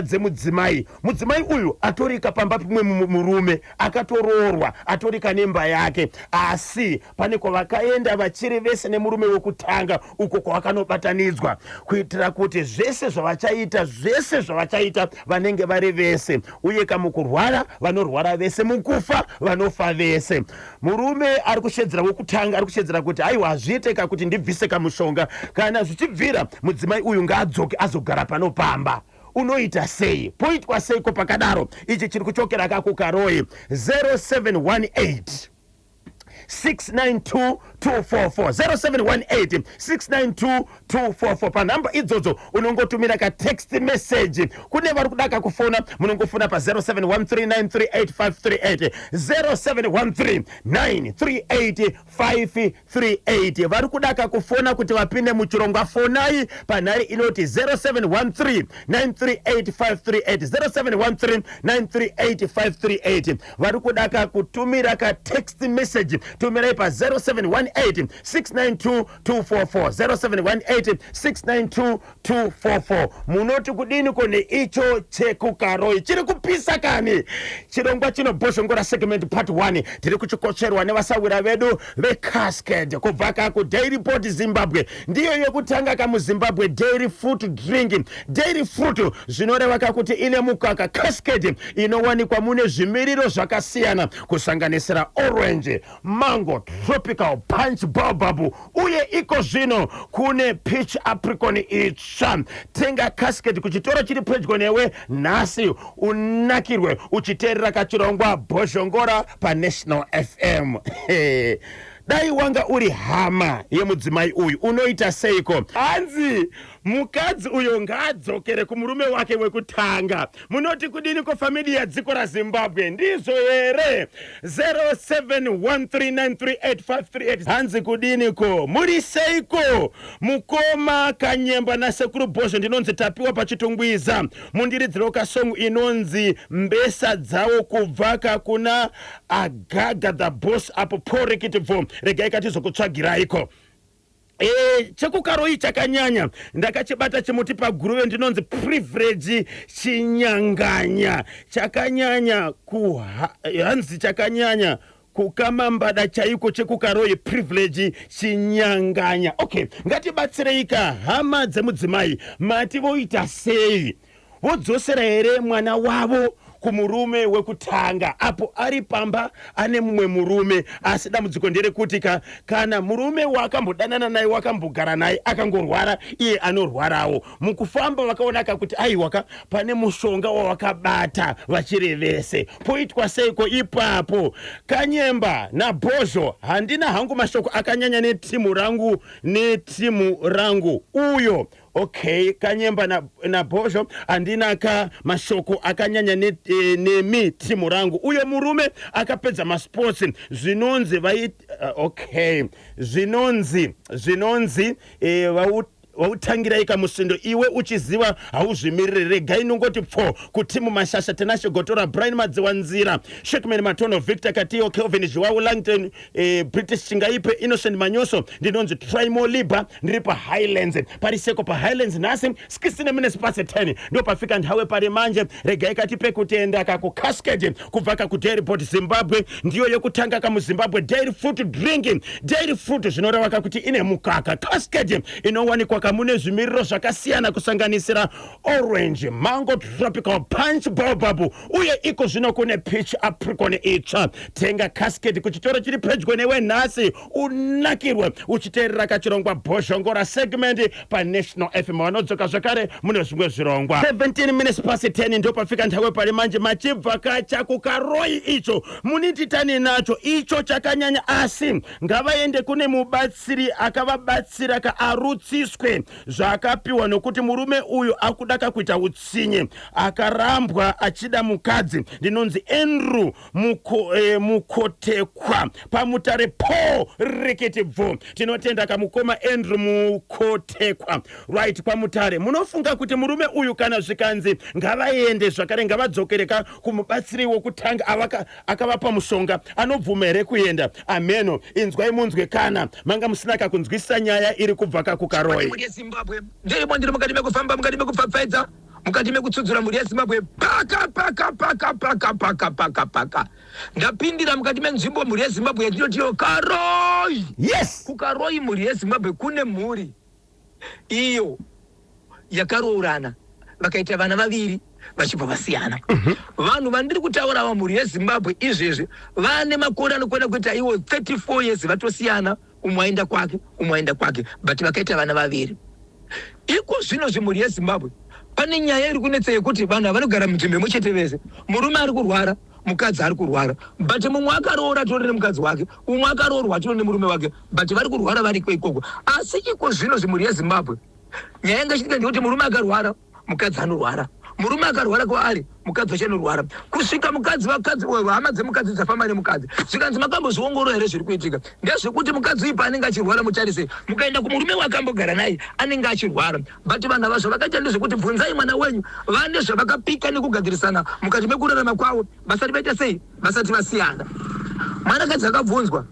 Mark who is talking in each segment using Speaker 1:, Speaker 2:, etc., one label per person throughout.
Speaker 1: Hama dzemudzimai, mudzimai uyu atorika pamba pemumwe murume, akatoroorwa, atorika nemba yake, asi pane kwavakaenda vachiri vese nemurume wekutanga, uko kwavakanobatanidzwa kuitira kuti zvese zvavachaita, zvese zvavachaita vanenge vari vese, uye kamukurwara vanorwara vese, mukufa vanofa vese. Murume ari kushedzera wekutanga ari kushedzera kuti aiwa, hazviite ka kuti ndibvise kamushonga. Kana zvichibvira, mudzimai uyu ngaadzoke azogara pano pamba. Unoita sei? Poitwa seiko pakadaro? Ichi chiri kuchokera kakuKaroi. 0718 692 244, 0718 692 244. Panhamba idzodzo unongotumira katext message. Kune vari kudaka kufona, munongofona pa 0713938538, 0713938538. Vari kudaka kufona kuti vapinde muchirongwa, fonai panhare inoti 0713 938538, 0713 938538. Vari kudaka kutumira katext message, tumirai pa 0718 692 244, 0718 692 244. Munoti kudini ko neicho chekuKaroi chiri kupisa kani? Chirongwa chino, Bhozhongora segment part 1, tiri kuchikotsverwa nevasawira vedu veCascade kubva kakuDairibord Zimbabwe. Ndiyo yekutanga kamuZimbabwe dairy fruit drink. Dairy fruit zvinoreva kakuti ine mukaka. Cascade inowanikwa mune zvimiriro zvakasiyana, kusanganisira orange, mango, tropical punch, baobab, uye iko zvino kune peach apricorn itsva. Tenga Cascade kuchitoro chiri pedyo newe nhasi, unakirwe uchiteerera kachirongwa Bhozhongora paNational FM. Dai wanga uri hama yemudzimai uyu, unoita seiko? Hanzi mukadzi uyo ngaadzokere kumurume wake wekutanga. Munoti kudini ko, family yadziko raZimbabwe? Ndizvo here? 0713938538. Hanzi kudini ko? Muri seiko, mukoma Kanyemba nasekuru Bhozho? Ndinonzi Tapiwa paChitungwiza. Mundiridzirewo kasong inonzi "Mbesa Dzawo" kubva kakuna Agaga the Boss apo porekitibvo. Regai katizokutsvagiraiko. Chekukaroi chakanyanya, ndakachibata chimuti paGuruve. Ndinonzi Privilege Chinyanganya. Chakanyanya hanzi chakanyanya kukamambada chaiko chekuKaroi. Privilege Chinyanganya. Okay, ngatibatsireika hama dzemudzimai. Mati voita sei? Vodzosera here mwana wavo kumurume wekutanga apo ari pamba ane mumwe murume? Asi dambudziko nderekuti ka kana murume wakambodanana naye, wakambogara naye, akangorwara, iye anorwarawo. Mukufamba vakaonaka kuti aiwaka, pane mushonga wawakabata vachirevese. Poitwa seiko ipapo? Kanyemba naBhozho, handina hangu mashoko akanyanya netimu rangu, netimu rangu uyo. Okay, Kanyemba naBhozho, handina ka mashoko akanyanya nemi timu rangu. Uyo murume akapedza masports. Zvinonzi vai okay, zvinonzi vautangirai kamusindo iwe uchiziva hauzvimiriri. Regai nongoti pfo kutimu Mashasha, Tenashe Gotora, Brian Madziwanzira, Shekman Matono, Victor Katiyo, Kelvin Zhiwawu, Langton, British Chingaipe, Innocent Manyoso. Ndinonzi Trimo Liba, ndiri paHighlands. Pariseko paHighlands nhasi 16 minutes past 10 ndo pafika nthawe pari manje. Regai katipe kutenda kakuCascade kubva kakuDairibord Zimbabwe. Ndiyo yekutanga kamuZimbabwe dairy fruit drinking. Dairy fruit zvinoreva kakuti ine mukaka. Cascade inowanikwa kamune zvimiriro zvakasiyana, kusanganisira orange, mango, tropical punch, baobab, uye iko zvino kune peach apricorn itsva. Tenga Cascade kuchitoro chiri pedyo newe nhasi, unakirwe uchiteerera kachirongwa Bhozhongora segment paNational FM. Vanodzoka zvakare mune zvimwe zvirongwa. 17 minutes past 10 ndo pafika nthawe pari manje. Machibva kachakuKaroi icho munititani nacho icho chakanyanya, asi ngavaende kune mubatsiri akavabatsira kaarutsiswe zvaakapiwa, nokuti murume uyu akuda kakuita utsinye, akarambwa achida mukadzi. Ndinonzi Andrew Mukotekwa paMutare po rekete bvo. Tinotenda kamukoma Andrew Mukotekwa, right, kwaMutare. Munofunga kuti murume uyu, kana zvikanzi ngavaende zvakare, ngavadzokereka kumubatsiri wokutanga akavapa mushonga, anobvuma here kuenda? Ameno, inzwai munzwe kana manga musina kakunzwisisa nyaya iri kubva kakuKaroi.
Speaker 2: Mhuri yeZimbabwe, ndirimo, ndiri mukati mekufamba, mukati mekupfapfaidza. mukati mekutsudzura mhuri yeZimbabwe. Paka paka paka paka paka paka paka ndapindira mukati menzvimbo, mhuri yeZimbabwe, yatinotiyo Karoi. KuKaroi, mhuri yeZimbabwe, kune mhuri iyo yakaroorana, vakaita vana vaviri, vachibva vasiyana. Vanhu vandiri kutaura ava, mhuri yeZimbabwe, izvezvi vane makore anokwana kuita iwo 34 years vatosiyana. Umwe aenda kwake, umwe aenda kwake, but vakaita vana vaviri. Iko zvino zvimhuri yeZimbabwe, pane nyaya iri kunetsa yekuti vanhu havanogara munzvimbo imwe chete vese. Murume ari kurwara, mukadzi ari kurwara, but mumwe akaroora atori nemukadzi wake, umwe akaroorwa atori nemurume wake, but vari kurwara variko ikoko. Asi iko zvino zvimhuri yeZimbabwe, nyaya yanga ichiitika ndekuti murume akarwara, mukadzi anorwara. Murume akarwara kwaari, mukadzi wacho anorwara, kusvika mukadzi, vakadzi, hama dzemukadzi dzafamba nemukadzi, zvikanzi, "Makambozviongorora here? Zviri kuitika ndezvekuti mukadzi uyu paanenge achirwara, mutarise, mukaenda kumurume waakambogara naye, anenge achirwara." But vanhu ava zvavakaita ndezvekuti, "Bvunzai mwana wenyu." Vane zvavakapika nekugadzirisana mukati mekurarama kwavo vasati vaita sei, vasati vasiyana. Mwanakadzi akabvunzwa,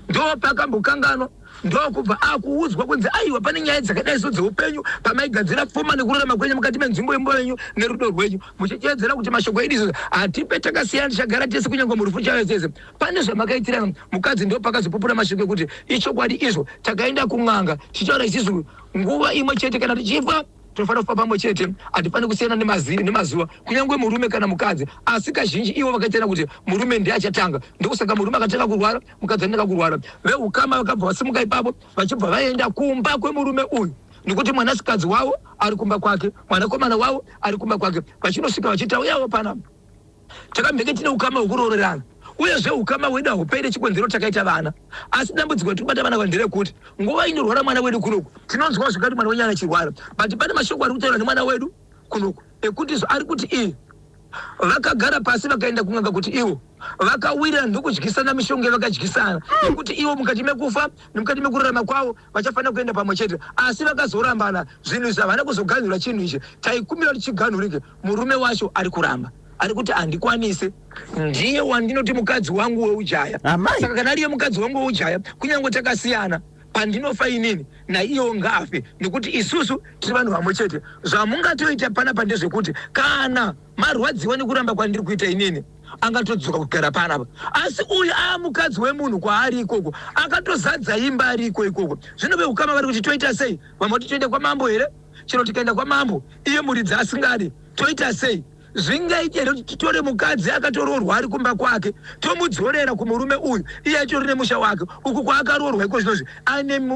Speaker 2: ndo pakambokanganwa, ndokubva akuudzwa kunzi, "Aiwa, pane nyaya dzakadai so dzeupenyu pamaigadzira pfuma nekurarama kwenyu mukati menzvimbo yemba yenyu nerudo rwenyu, muchichiedzera kuti mashoko edu izvozvo hatipe takasiyana, tichagara tese kunyange murufu chaiyo tese. Pane zvamakaitirana." Mukadzi ndo pakazopupura mashoko ekuti ichokwadi izvo, "Takaenda kun'anga tichitaura isisu nguva imwe chete, kana tichifa tinofanira kufa pamwe chete, hatifani kusiyana nemazuva, kunyange murume kana mukadzi." Asi kazhinji ivo vakaitana kuti murume ndiye achatanga, ndokusaka murume akatanga kurwara, mukadzi anotanga kurwara. Veukama vakabva vasimuka ipapo, vachibva vaenda kumba kwemurume uyu, nekuti mwanasikadzi wavo ari kumba kwake, mwanakomana wavo ari kumba kwake. Vachinosvika vachiti, "Uyawo panapa, takambenge tine ukama hwekuroorerana, uyezve ukama hwedu hahuperi, chikonzero takaita vana. Asi dambudziko ratiri kubata vana nderekuti nguva inorwara mwana wedu kunoku, tinonzwa zvakati mwana wenyu anachirwara, but pane mashoko ari kutaura nemwana wedu kunoku ekuti ari kuti iyi vakagara pasi vakaenda kun'anga kuti ivo vakawirira ndokudyisana mishonga yavakadyisana nekuti ivo mukati mekufa nemukati mekurarama kwavo vachafanira kuenda pamwe chete. Asi vakazorambana. Zvinhu izvi havana kuzoganhura. Chinhu ichi taikumbira kuti chiganhurike. Murume wacho ari kuramba, ari kuti handikwanise, ndiye wandinoti mukadzi wangu weujaya."
Speaker 1: Amai.
Speaker 2: "Saka kana ariye mukadzi wangu weujaya, kunyange takasiyana, pandinofa inini naiyewo ngaafe, nekuti isusu tiri vanhu vamwe chete. Zvamungatoita panapa ndezvekuti kana marwadziwa nekuramba kwandiri kuita inini, angatodzoka kugara panapa. Asi uyu aamukadzi wemunhu kwaari ikoko, akatozadza imba ariko ikoko." Zvino veukama vari kuti, "Toita sei? Vamwe vati toenda kwamambo here? Chero tikaenda kwamambo, iye muridzi asingadi, toita sei? Zvingaite here kuti titore mukadzi akatoroorwa ari kumba kwake, tomudzorera kumurume uyu, iye atori nemusha wake uku kwaakaroorwa iko zvinozvi,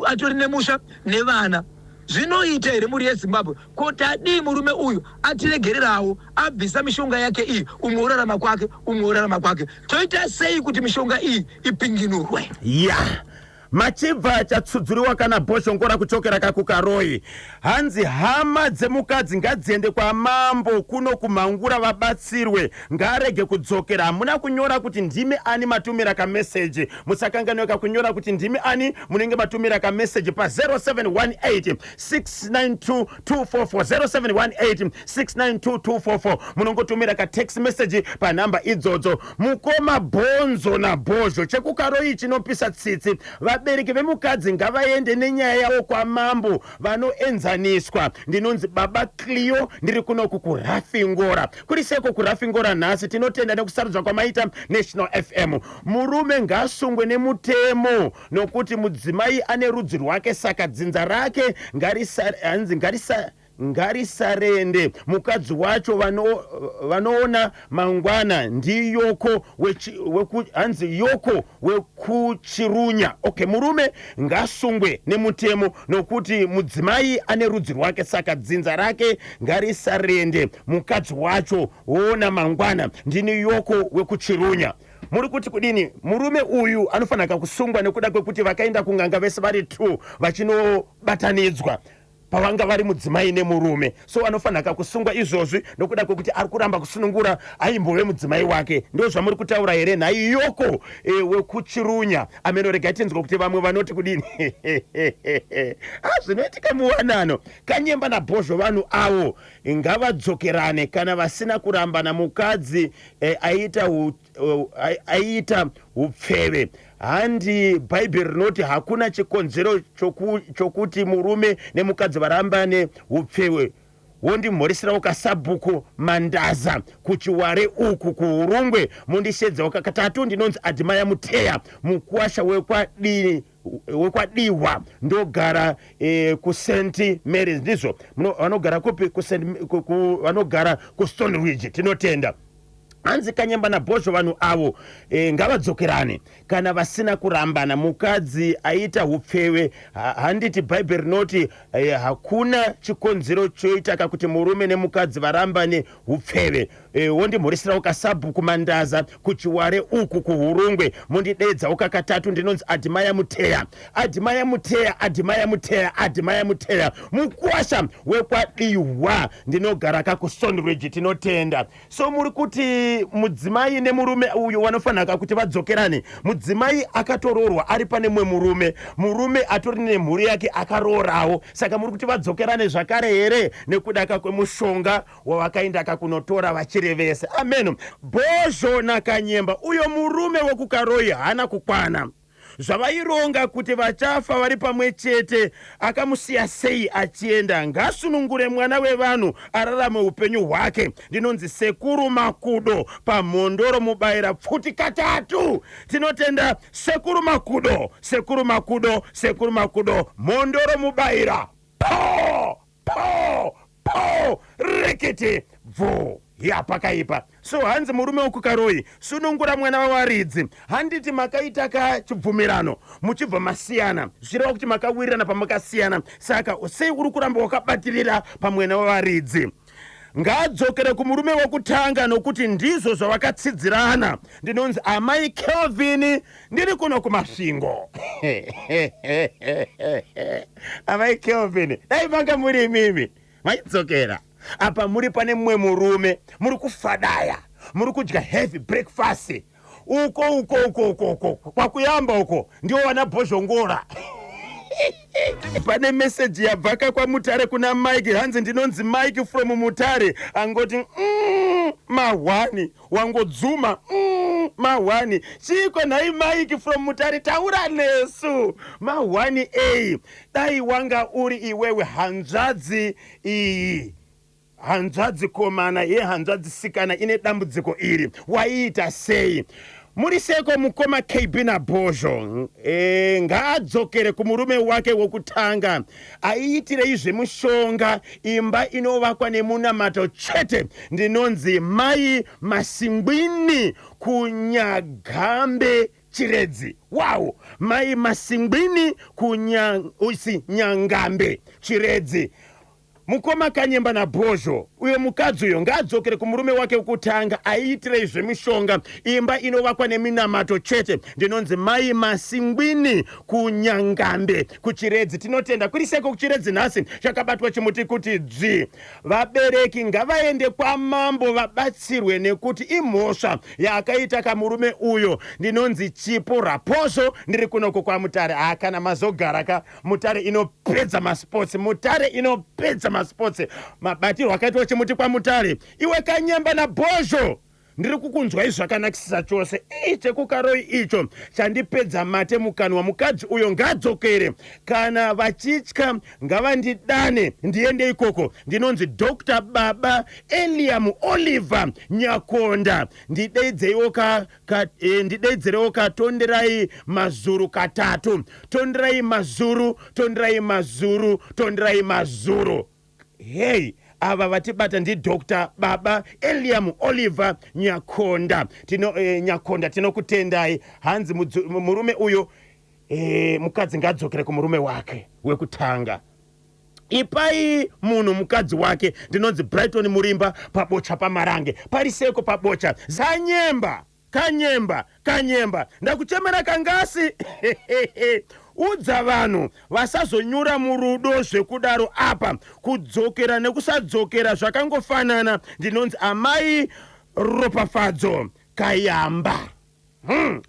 Speaker 2: atori nemusha nevana? Zvinoita here, mhuri yeZimbabwe? Ko tadii? Murume uyu atiregererawo, abvisa mishonga yake iyi, umwe urarama kwake, umwe urarama kwake. Toita sei kuti mishonga iyi ipinginurwe?"
Speaker 1: Ya, machibva chatsudzuriwa kana bhoshongora kuchokera kakuKaroi. Hanzi hama dzemukadzi ngadziende kwamambo kuno kumhangura vabatsirwe, ngaarege kudzokera. Hamuna kunyora kuti ndimi ani matumira kameseji. Musakanganweka kunyora kuti ndimi ani munenge matumira kameseji pa0718 692 244, 0718 692 244. Munongotumira katext message panhamba idzodzo. Mukoma Bhonzo naBhozho, chekuKaroi chinopisa tsitsi. Vabereki vemukadzi ngavaende nenyaya yavo kwamambo vanoenzaniswa. Ndinonzi Baba Clio, ndiri kunoku kuRafingora. Kuri seko kuRafingora nhasi? Tinotenda nekusarudzwa kwamaita National FM. Murume ngaasungwe nemutemo nokuti mudzimai ane rudzi rwake, saka dzinza rake hanzi ngarisarende mukadzi wacho. Vanoona mangwana ndiyoko hanzi yoko wekuchirunya. Okay, murume ngasungwe nemutemo nokuti mudzimai ane rudzi rwake, saka dzinza rake ngarisarende mukadzi wacho. Woona mangwana. Ndini yoko wekuchirunya. Muri kuti kudini? Murume uyu anofanira kusungwa nekuda kwekuti vakaenda kung'anga vese vari two vachinobatanidzwa pavanga vari mudzimai nemurume, so anofanira kusungwa izvozvi nokuda kwekuti ari kuramba kusunungura aimbove mudzimai wake. Ndo zvamuri kutaura here nhai yoko wekuchirunya? Ameno, regai tinzwa kuti vamwe vanoti kudini. Ah, zvinoitika muwanano. Kanyemba naBhozho, vanhu avo ngavadzokerane kana vasina kurambana. Mukadzi aiita upfeve. Handi Bhaibheri rinoti hakuna chikonzero chokuti murume nemukadzi varambane? Upfeve. Wondimhoreserawo kasabhuku Mandaza kuChiware uku kuHurungwe. Mondishedzawo kakatatu. Ndinonzi Admire Muteya, mukuwasha wekwadini wekwadihwa, ndogara kuSt Marys. Ndizvo, vanogara kupi? Vanogara kuStone Ridge. Tinotenda. Hanzi, Kanyemba naBhozho, vanhu avo ngavadzokerane kana vasina kurambana. Mukadzi aita upfeve, handiti Bhaibheri rinoti hakuna chikonzero choitaka kuti murume nemukadzi varambane upfeve? Wondimhoreserawo kasabhuku Mandaza kuChiware uku kuHurungwe. Mondidedzawo kakatatu. Ndinonzi Admire Muteya, Admire Muteya, Admire Muteya, Admire Muteya, mukwasha wekwadihwa, ndinogara kakuStonridge. Tinotenda. So muri kuti mudzimai nemurume uyu vanofanira kuti vadzokerane. Mudzimai akatoroorwa, ari pane mumwe murume, murume atori nemhuri yake, akaroorawo. Saka muri kuti vadzokerane zvakare here nekudaka kwemushonga wavakaenda kakunotora vachirevese? Amen. Bhozho naKanyemba, uyo murume wekuKaroi haana kukwana. Zvavaironga kuti vachafa vari pamwe chete, akamusiya sei achienda? Ngasunungure mwana wevanhu ararame upenyu hwake. Ndinonzi Sekuru Makudo paMhondoro Mubayira pfuti katatu. Tinotenda, Sekuru Makudo, Sekuru Makudo, Sekuru Makudo, Mhondoro Mubayira. Po po po, rekete bvo ya, pakaipa. So hanzi, murume wekuKaroi, sunungura mwana wawaridzi. Handiti makaita kachibvumirano muchibva masiyana? Zvichireva kuti makawirirana pamakasiyana. Saka sei uri kuramba wakabatirira pamwena wavaridzi? Ngaadzokere kumurume wekutanga nokuti ndizvo zvavakatsidzirana. Ndinonzi Amai Kelvin, ndiri kuno kuMasvingo. Amai Kelvin, dai manga muri imimi, maidzokera? Apa muri pane mumwe murume, muri kufadaya, muri kudya heavy breakfast uko uko uko uko uko kwakuyamba uko. Ndiwo vana Bhozhongora. Pane meseji yabvaka kwaMutare kuna Mike. Hanzi, ndinonzi Mike from Mutare. Angoti mahwani wangodzuma, mahwani chiiko nhai? Mike from Mutare, taura nesu. Mahwani a dai wanga uri iwewe hanzvadzi iyi, hanzvadzi komana yehanzvadzi sikana ine dambudziko iri, waiita sei? Muri seko, mukoma KB naBhozho? Ngaadzokere kumurume wake wokutanga. Aiitirei zvemushonga? Imba inovakwa nemunamato chete. Ndinonzi Mai Masingwini kuNyagambe Chiredzi. Wow, Mai Masingwini kunyausi Nyangambe Chiredzi. Mukoma Kanyemba naBhozho, uyo mukadzi uyo ngaadzokere kumurume wake wekutanga. Aiitirei zvemishonga? Imba inovakwa neminamato chete. Ndinonzi Mai Masingwini kuNyangambe kuChiredzi. Tinotenda. Kuri seko kuChiredzi nhasi? Chakabatwa chimuti kuti dzvi. Vabereki ngavaende kwamambo vabatsirwe nekuti imhosva yaakaita kamurume uyo. Ndinonzi Chipo Raposo, ndiri kunoko kwaMutare. Ha, kana mazogara ka, Mutare inopedza masports, Mutare inopedza masports. Mabatirwo akaitwa chimuti kwaMutare. Iwe Kanyemba naBhozho, ndiri kukunzwai zvakanakisisa chose. Ii, chekuKaroi icho chandipedza mate mukanwa. Mukadzi uyo ngaadzokere. Kana vachitya, ngavandidane ndiende ikoko. Ndinonzi Dr Baba Eliam Oliver Nyakonda. Ndideidzeiwo ka, ka, eh, ndideidzirewo kaTonderai Mazuru katatu. Tonderai Mazuru, Tonderai Mazuru, Tonderai Mazuru. Hei, ava vatibata ndiDr Baba Eliam Oliver Nyakonda. Nyakonda, tinokutendai. Hanzi murume uyo, mukadzi ngadzokere kumurume wake wekutanga. Ipai munhu mukadzi wake. Ndinonzi Brighton Murimba paBocha paMarange. Pariseko paBocha? Zanyemba, Kanyemba, Kanyemba, ndakuchemera kangasi. Udza vanhu vasazonyura murudo zvekudaro. Apa kudzokera nekusadzokera zvakangofanana. Ndinonzi Amai Ropafadzo Kayamba.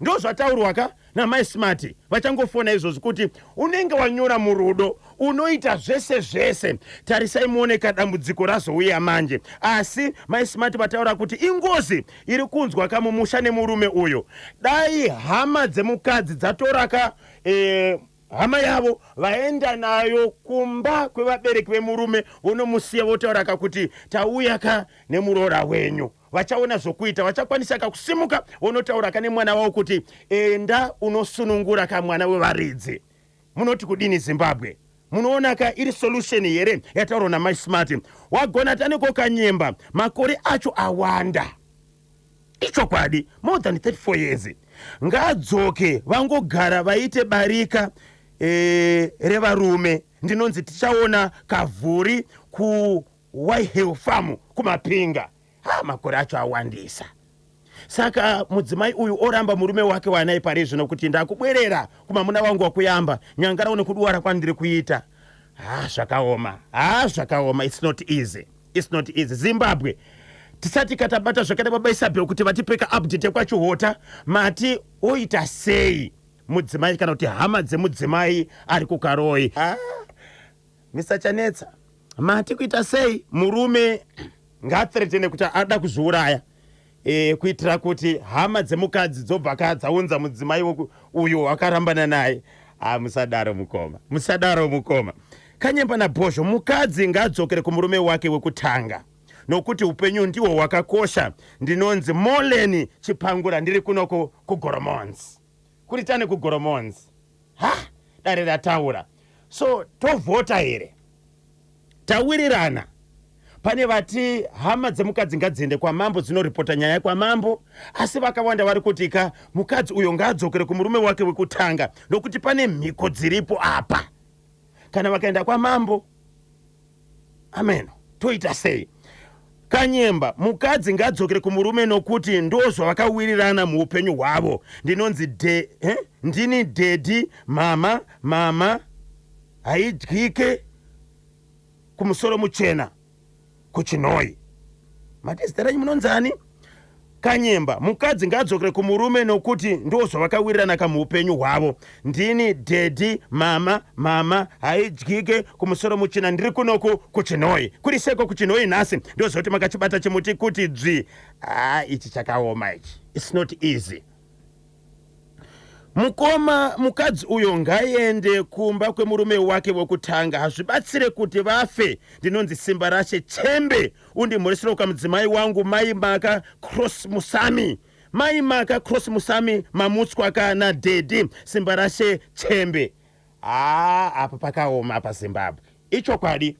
Speaker 1: Ndo zvataurwa ka naMai Smart vachangofona izvozvi kuti unenge wanyura murudo, unoita zvese zvese. Tarisai muone kadambudziko razouya manje. Asi Mai Smart vataura kuti ingozi iri kunzwa kamumusha nemurume uyo. Dai hama dzemukadzi dzatora ka Hama yavo vaenda nayo kumba kwevabereki vemurume, vonomusiya, votaura ka kuti tauya ka nemuroora wenyu. Vachaona zvokuita, vachakwanisa ka kusimuka vonotaura ka nemwana wavo kuti enda unosunungura ka mwana wevaridzi. Munoti kudini, Zimbabwe? Munoona ka iri solution here yataurwa naMai Smart? Wagona taniko Kanyemba, makore acho awanda. Ichokwadi, more than 34 years. Ngaadzoke, vangogara vaite barika revarume. Ndinonzi Tichaona Kavhuri kuWyhill Farm kuMapinga. Ha, makore acho awandisa. Saka mudzimai uyu oramba murume wake waanai pari zvino kuti ndakubwerera kumamuna wangu wakuyamba nyangara nekuduwara kwandiri kuita. Ha, zvakaoma. Ha, zvakaoma. It's not easy, it's not easy, Zimbabwe. Tisati katabata zvakaita Baba Isabel kuti vatipeka update yekwaChihota, mati oita sei mudzimai kana kuti hama dzemudzimai ari kuKaroi? Ah, Mr Chanetsa, mati kuita sei? Murume ngaathreatene kuti ada kuzviuraya kuitira kuti hama dzemukadzi dzobva ka dzaunza mudzimai uyo wakarambana naye. Ah, musadaro mukoma, musadaro mukoma Kanyemba naBhozho. Mukadzi ngaadzokere kumurume wake wekutanga nokuti upenyu ndihwo hwakakosha. Ndinonzi Moleni Chipangura, ndiri kunoko kuGoromonzi. Kuri tane kuGoromonzi. Ha, dare rataura, so tovhota here? Tawirirana. Pane vati hama dzemukadzi ngadziende kwamambo dzinoripota nyaya kwamambo, asi vakawanda vari kuti ka mukadzi uyo ngaadzokere kumurume wake wekutanga nokuti pane mhiko dziripo apa kana vakaenda kwamambo. Ameno toita sei? Kanyemba, mukadzi ngadzokere kumurume nokuti ndo zvavakawirirana muupenyu hwavo. Ndinonzi de, eh? Ndini daddy mama mama haidyike kumusoro muchena kuChinhoi. Mati zita renyu munonzani? Kanyemba, mukadzi ngaadzokere kumurume nokuti ndo zvavakawirirana kamuupenyu hwavo. Ndini daddy mama mama haidyike kumusoro muchena, ndiri kunoku kuChinhoi. Kuri seko kuChinhoi nhasi? Ndozoti makachibata chimuti kuti dzvi. Ah, ichi chakaoma ichi, it's not easy mukoma. Mukadzi uyo ngaende kumba kwemurume wake wekutanga, hazvibatsire kuti vafe. Ndinonzi Simba Rashe Chembe, undimhoresero mudzimai wangu Mai Maka Cross Musami. Mai Maka Cross Musami, mamutswa kana daddy Simba Rashe Chembe? Haa, apa pakaoma apa, Zimbabwe, ichokwadi.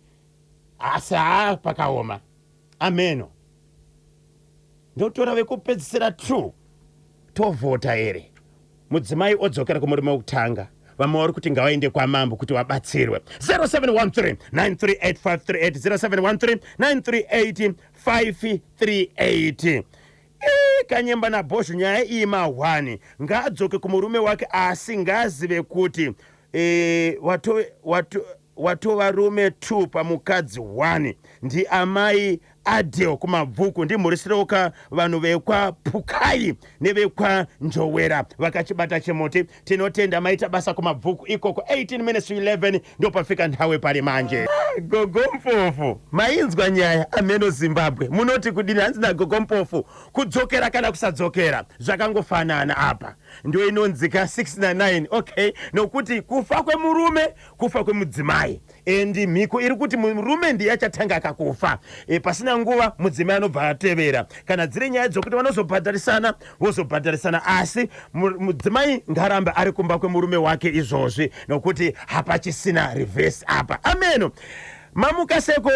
Speaker 1: Asi haa, pakaoma. Ameno ndotora vekupedzisira true. Tovhota here? Mudzimai odzokera kumurume wekutanga, vamwe vari kuti ngavaende kwamambo kuti vabatsirwe. 0713 938538, 0713 938538. Kanyemba naBhosho, nyaya iyi mahwani. Ngaadzoke kumurume wake, asi ngaazive kuti watova rume 2 pamukadzi 1. Ndiamai Adel kuMabvuku. Ndimhurisiroka vanhu vekwaPukai nevekwaNjowera vakachibata chimuti. Tinotenda, maita basa kuMabvuku ikoko. 18 minutes to 11 ndopafika nthawe pali manje. Gogo Mpofu, mainzwa nyaya. Ameno Zimbabwe, munoti kudini? Hanzi naGogo Mpofu, kudzokera kana kusadzokera zvakangofanana apa. Ndio inonzika 6 na9, okay, nokuti kufa kwemurume kufa kwemudzimai, and mhiko iri kuti murume ndiye achatanga akakufa. Pasina nguva mudzimai anobva atevera. Kana dziri nyaya dzokuti vanozobhadharisana, vozobhadharisana, asi mudzimai ngarambe ari kumba kwemurume wake izvozvi nokuti hapachisina reverse apa. Ameno. Mamuka seko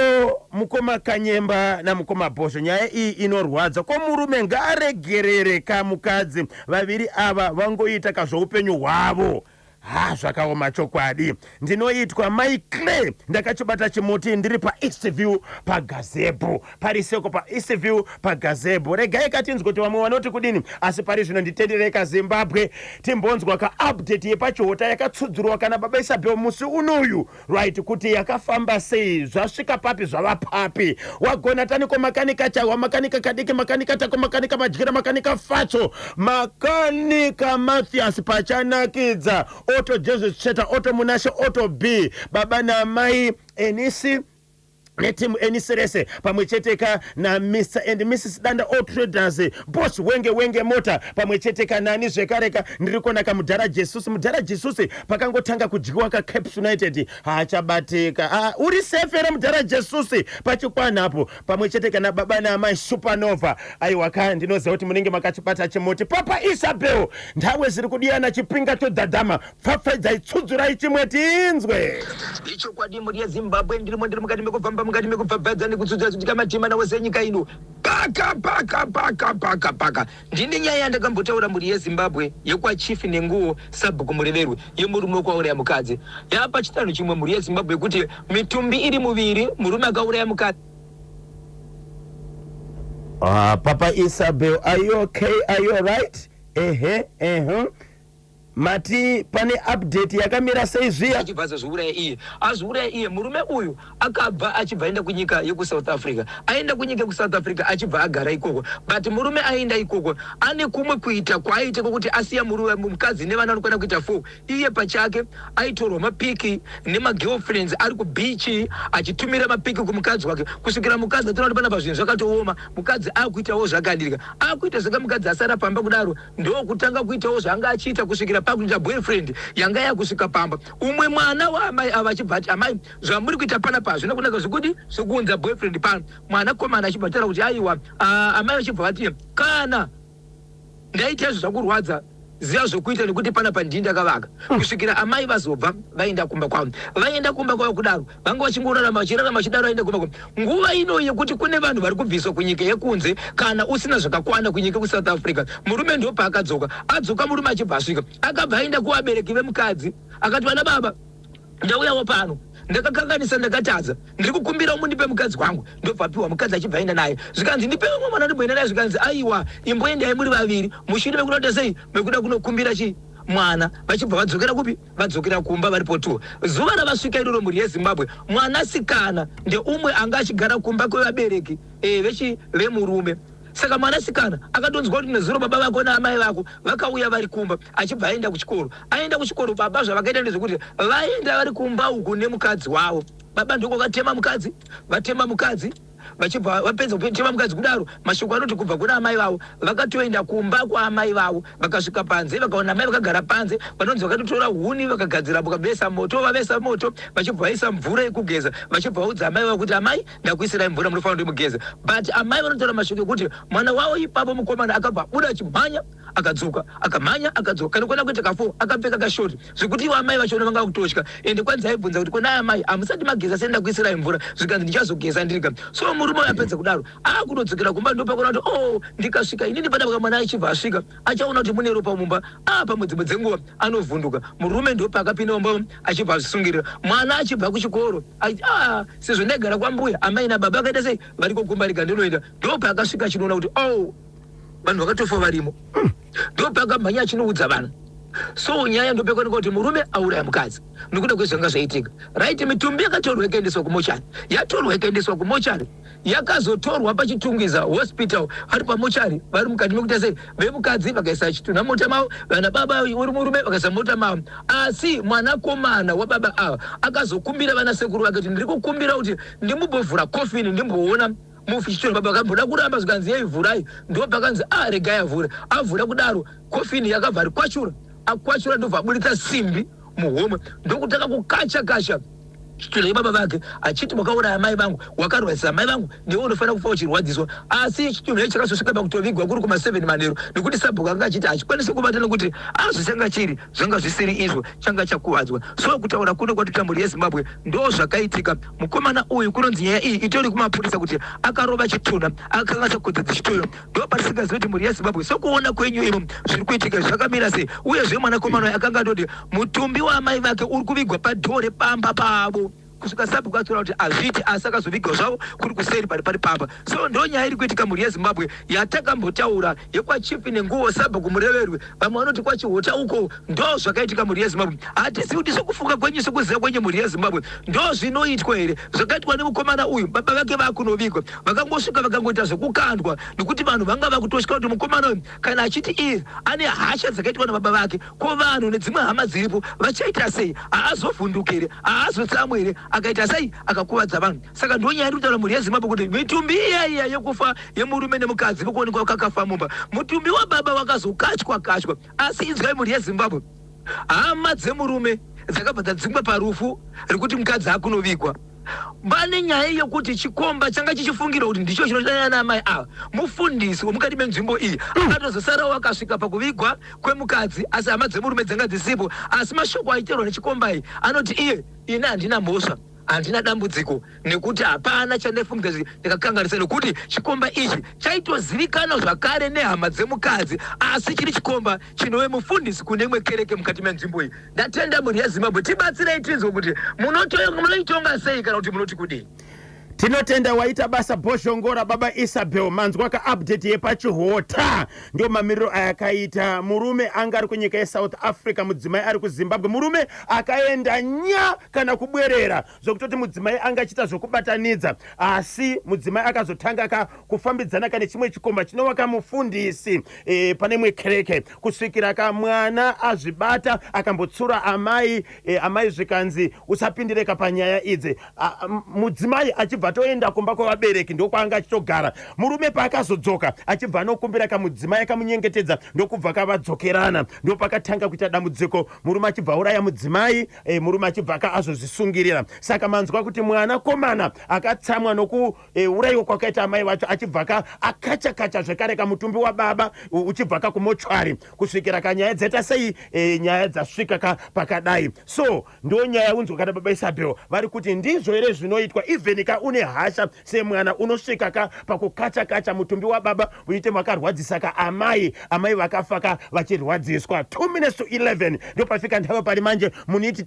Speaker 1: mukoma Kanyemba namukoma Bhosho? Nyaya iyi inorwadza. Ko murume ngaaregerere ka mukadzi, vaviri ava vangoita kazvoupenyu hwavo. Ha, zvakaoma chokwadi. Ndinoitwa Mai Clay, ndakachibata chimuti, ndiri paEastview pagazebhu. Pariseko paEastview pagazebhu. Regai katinzwa kuti vamwe vanoti kudini, asi pari zvino nditendereka Zimbabwe, timbonzwa kaupdate yepaChihota yakatsudzurwa kana Baba Isabel musi unoyu, right, kuti yakafamba sei, zvasvika papi, zvava papi. Wagona taniko Makanika Chahwa, Makanika Kadiki, Makanika Tako, Makanika Madyira, Makanika Fatso, Makanika Mathias pachanakidza, Oto Jesus Cheta, Oto Munashe, Oto B, baba namai Enisi. Netimu Eniserese pamwe chete ka na Mr and Mrs Danda, all traders, Boss Wenge, Wenge Mota, pamwe chete ka nani zvekare ka. Ndiri kuona kamudhara Jesus. Mudhara Jesus pakangotanga kudyiwa kaCaps United haachabatika. Ah, uri safe here, mudhara Jesus, pachikwanapo? Pamwe chete kana baba naamai Supernova. Aiwa ka, ndinoziva kuti munenge makachibata chimuti. Papa Isabel, ndawe zviri kudiyana, chipinga chodhadhama, pfapfaidzai, tsudzurai chimwe tinzwe.
Speaker 2: Ichokwadi, mhuri yeZimbabwe, ndirimo, ndiri mukati mekufamba, mukati mekupfapfaidza nekutsudzura kutika matima nawose enyika ino. Paka paka paka paka paka, ndine nyaya yandakambotaura, mhuri yeZimbabwe, yekwaChief Nenguwo, Sabhuku Mureverwe, yemurume wekwauraya mukadzi. Yapa chitanho chimwe, mhuri yeZimbabwe, yekuti mitumbi iri muviri, murume akauraya mukadzi.
Speaker 1: Ah, Papa Isabel, are you okay? Are you alright? Ehe, ehe. Mati pane update yakamira sei zviya?
Speaker 2: Achibva azozviuraya iye, azviuraya iye. Murume uyu akabva, achibva aenda kunyika yekuSouth Africa. Aenda kunyika yekuSouth Africa, achibva agara ikoko. But murume aenda ikoko ane kumwe kuita kwaaita kwokuti asiya murume, mukadzi nevana vanokwana kuita four. Iye pachake aitorwa mapics nemagirlfriends ari kubeach, achitumira mapics kumukadzi wake, kusvikira mukadzi atoona kuti panapa zvinhu zvakatooma. Mukadzi akuitawo zvakadirika, akuita zvaka. Mukadzi asara pamba kudaro, ndokutanga kuitawo zvaanga achiita, kusvikira pakuita boyfriend yanga yakusvika pamba. Umwe mwana waamai ava achibva ati, "Amai, zvamuri kuita panapa hazvina kunaka, zvekuti zvekuunza boyfriend pano." Mwanakomana achibva ataura kuti aiwa. Amai vachibva vati, "Kana ndaita izvo zvakurwadza, ziva zvokuita, nekuti panapa ndini ndakavaka." Kusvikira amai vazobva vaenda kumba kwavo. Vaenda kumba kwavo kudaro, vanga vachingorarama, vachirarama vachidaro. Vaenda kumba kwavo nguva ino yekuti kune vanhu vari kubviswa kunyika yekunze kana usina zvakakwana kunyika yekuSouth Africa. Murume ndopaakadzoka. Adzoka murume, achibva asvika, akabva aenda kuvabereki vemukadzi, akati, "Vana baba, ndauyawo pano, ndakakanganisa, ndakatadza, ndiri kukumbira mundipe mukadzi wangu." Ndobva apiwa mukadzi, achibva aenda naye. Zvikanzi, "Ndipe umwe mwana ndimboenda naye." Zvikanzi, "Aiwa, imboendai muri vaviri mushure mekuda kuita sei, mekuda kunokumbira chi mwana." Vachibva vadzokera kupi? Vadzokera kumba varipo tu. Zuva ravasvika iroro, mhuri yeZimbabwe, mwanasikana ndeumwe anga achigara kumba kwevabereki vechi vemurume. Saka mwanasikana akatonzwa kuti nezuro baba vako naamai vako vakauya vari kumba, achibva aenda kuchikoro. Aenda kuchikoro, baba zvavakaita ndezvekuti vaenda vari kumba uku nemukadzi wavo. Baba ndokwakatema mukadzi. Vatema mukadzi, vachibva vapedza kutema mukadzi kudaro, mashoko anoti kubva kuna amai vavo, vakatoenda kumba kwaamai vavo. Vakasvika panze, vakaona amai vakagara panze. Vanonzi vakatotora huni, vakagadzira, vakavesa moto. Vavesa moto, vachibva vaisa mvura yekugeza, vachibva vaudza amai vavo kuti, "Amai, ndakuisirai mvura, munofanira kuti mugeze." But amai vanotaura mashoko ekuti mwana wavo ipapo mukomana akabva abuda achimhanya, akadzoka, akamhanya, akadzoka kana kuona kuita kafo, akapfeka kashort, zvekuti ivo amai vachona vanga kutotya. Ende kwanzi aibvunza kuti, "Kona amai, hamusati mageza? Senda kuisirai mvura." Zvikanzi, "Ndichazogeza ndirika." So murume uyo apedza kudaro, akutodzokera kumba. Ndopakona kuti, "Oh, ndikasvika inini panapa, mwana achibva asvika, achaona kuti mune ropa mumba." Pamwe dzimwe dzenguva anovhunduka murume. Ndopaakapinda mumba, achibva azvisungirira. Mwana achibva kuchikoro achiti, "Ah, sezvo ndaigara kwambuya, amai nababa vakaita sei, variko kumba, rega ndinoenda." Ndopaakasvika achinoona kuti, oh, vanhu vakatofa varimo. Ndopakamhanya achinoudza vanhu. So nyaya ndopekuoneka kuti murume auraya mukadzi nekuda kwezvanga zvaitika. Right, mitumbi yakatorwa ikaendeswa kumochari. Yatorwa ikaendeswa kumochari, yakazotorwa paChitungwiza Hospital. Vari pamochari, vari mukati mekuita sei, vemukadzi vakaisa chitunha mota mavo, vana baba uri murume vakaisa mota mavo. Asi mwanakomana wababa ava akazokumbira vana sekuru vake kuti, "Ndiri kukumbira kuti ndimbovhura coffin, ndimboona mufi chitunha." Baba vakamboda kuramba, zvikanzi, "Yei, vhurai." Ndo pakanzi, "A, regai avhure." Avhura kudaro coffin, yakabva rikwachura. Akwachura, ndobva aburitsa simbi muhomwe, ndokutanga kukacha kacha chitunha chebaba vake, achiti, "Wakauraya mai vangu, wakarwadzisa mai vangu, ndiwe unofanira kufa uchirwadziswa." Asi chitunha ichi chakazosvika pakutovigwa kuri kuma7 manheru, nekuti sabhuku anga achiti hachikwanisi kubata, nekuti azvisanga chiri zvanga zvisiri izvo, changa chakuvadzwa. So kutaura kuno kwatoita, mhuri yeZimbabwe, ndo zvakaitika. Mukomana uyu, kunonzi nyaya iyi itori kumapurisa kuti akarova chitunha, akakanganisa kodzero dzechitunha. Ndo patisingazivi kuti, mhuri yeZimbabwe, sokuona kwenyu imo, zviri kuitika zvakamira sei. Uyezve mwanakomana uyu akanga atoti mutumbi waamai vake uri kuvigwa padoor repamba pavo, kusvika sabhuku atora kuti hazviiti. Asi akazovigwa zvavo kuri kuseri pari pamba. So ndo nyaya iri kuitika, mhuri yeZimbabwe, yatakambotaura yekwaChief Nenguwo, Sabhuku Mureverwe, vamwe vanoti kwaChihota uko. Ndo zvakaitika, mhuri yeZimbabwe. Hatisi kuti sokufunga kwenyu, sokuziva kwenyu, mhuri yeZimbabwe, ndo zvinoitwa here zvakaitwa nemukomana uyu? Baba vake vakunovigwa, vakangosvika vakangoita zvekukandwa, nekuti vanhu vanga vakutotya kuti mukomana uyu kana achiti iye ane hasha dzakaitwa nababa vake, ko vanhu nedzimwe hama dziripo vachaita sei? Haazovhunduki here? Haazotsamwi here? Akaita sei? Akakuvadza vanhu. Saka ndonyaya iri kutaura mhuri yeZimbabwe kuti mitumbi iya iya yekufa yemurume nemukadzi vokuonekwa kakafa mumba, mutumbi wababa wakazokachwa kachwa. Asi inzwai mhuri yeZimbabwe, hama dzemurume dzakabva dzadzingwa parufu rekuti mukadzi akunovigwa. Pane nyaya yekuti chikomba changa chichifungirwa kuti ndicho chinodanana naamai ava, mufundisi wemukati menzvimbo iyi, akatozosarawo akasvika pakuvigwa kwemukadzi, asi hama dzemurume dzanga dzisipo. Asi mashoko aiterwa nechikomba iyi anoti iye, "Ini handina mhosva, handina dambudziko, nekuti hapana chandaifungidzira kuti ndakakanganisa, nekuti chikomba ichi chaitozivikanwa zvakare nehama dzemukadzi, asi chiri chikomba chinove mufundisi kune imwe kereke mukati menzvimbo iyi." Ndatenda mhuri yeZimbabwe. Tibatsirei tinzwe kuti munoitonga sei kana kuti munoti kudii.
Speaker 1: Tinotenda, waita basa Bhozhongora. Baba Isabel, manzwa kaupdate yepaChihota. Ndo mamiriro ayakaita. Murume anga ari kunyika yeSouth Africa, mudzimai ari kuZimbabwe. Murume akaenda nya kana kubwerera, zvokutoti mudzimai anga achiita zvokubatanidza, asi mudzimai akazotanga ka kufambidzana kane chimwe chikomba chinova kamufundisi pane imwe kereke, kusvikira kamwana azvibata akambotsura amai. Amai zvikanzi usapindireka panyaya idzi. Mudzimai achibva toenda kumba kwavabereki, ndokwaanga achitogara. Murume paakazodzoka achibva anokumbira kamudzimai, akamunyengetedza, ndokubva kavadzokerana. Ndopakatanga kuita dambudziko, murume achibva auraya mudzimai. Murume achibva ka azozvisungirira. Saka manzwa kuti mwana komana akatsamwa nokuurayiwa kwakaita amai vacho, achibva ka akacha kacha zvekare kamutumbi wababa uchibva ka kumochwari, kusvikira kanyaya dzaita sei, nyaya dzasvika ka pakadai. So ndo nyaya unzwa kana baba Isabel vari kuti ndizvo here zvinoitwa? Even ka une hasha semwana, unosvika ka pakukacha kacha mutumbi wababa uite makarwadzisa ka amai, amai vakafa ka vachirwadziswa. 2 minutes to 11 ndopafika ndava pari manje. Muniti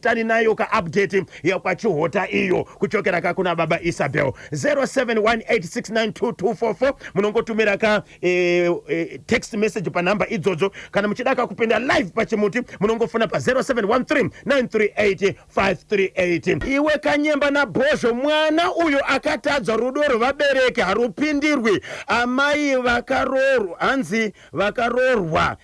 Speaker 1: tani nayo ka update yakwaChihota iyo kuchokera ka kuna baba Isabel. 0718692244, munongotumira ka text message panhamba idzodzo. Kana muchida ka kupinda live pachimuti, munongofona pa 0713 938 538. Iwe Kanyemba naBhozho, mwana uyo akatadza. Rudo rwevabereki harupindirwi. Amai vakarorwa, hanzi vakarorwa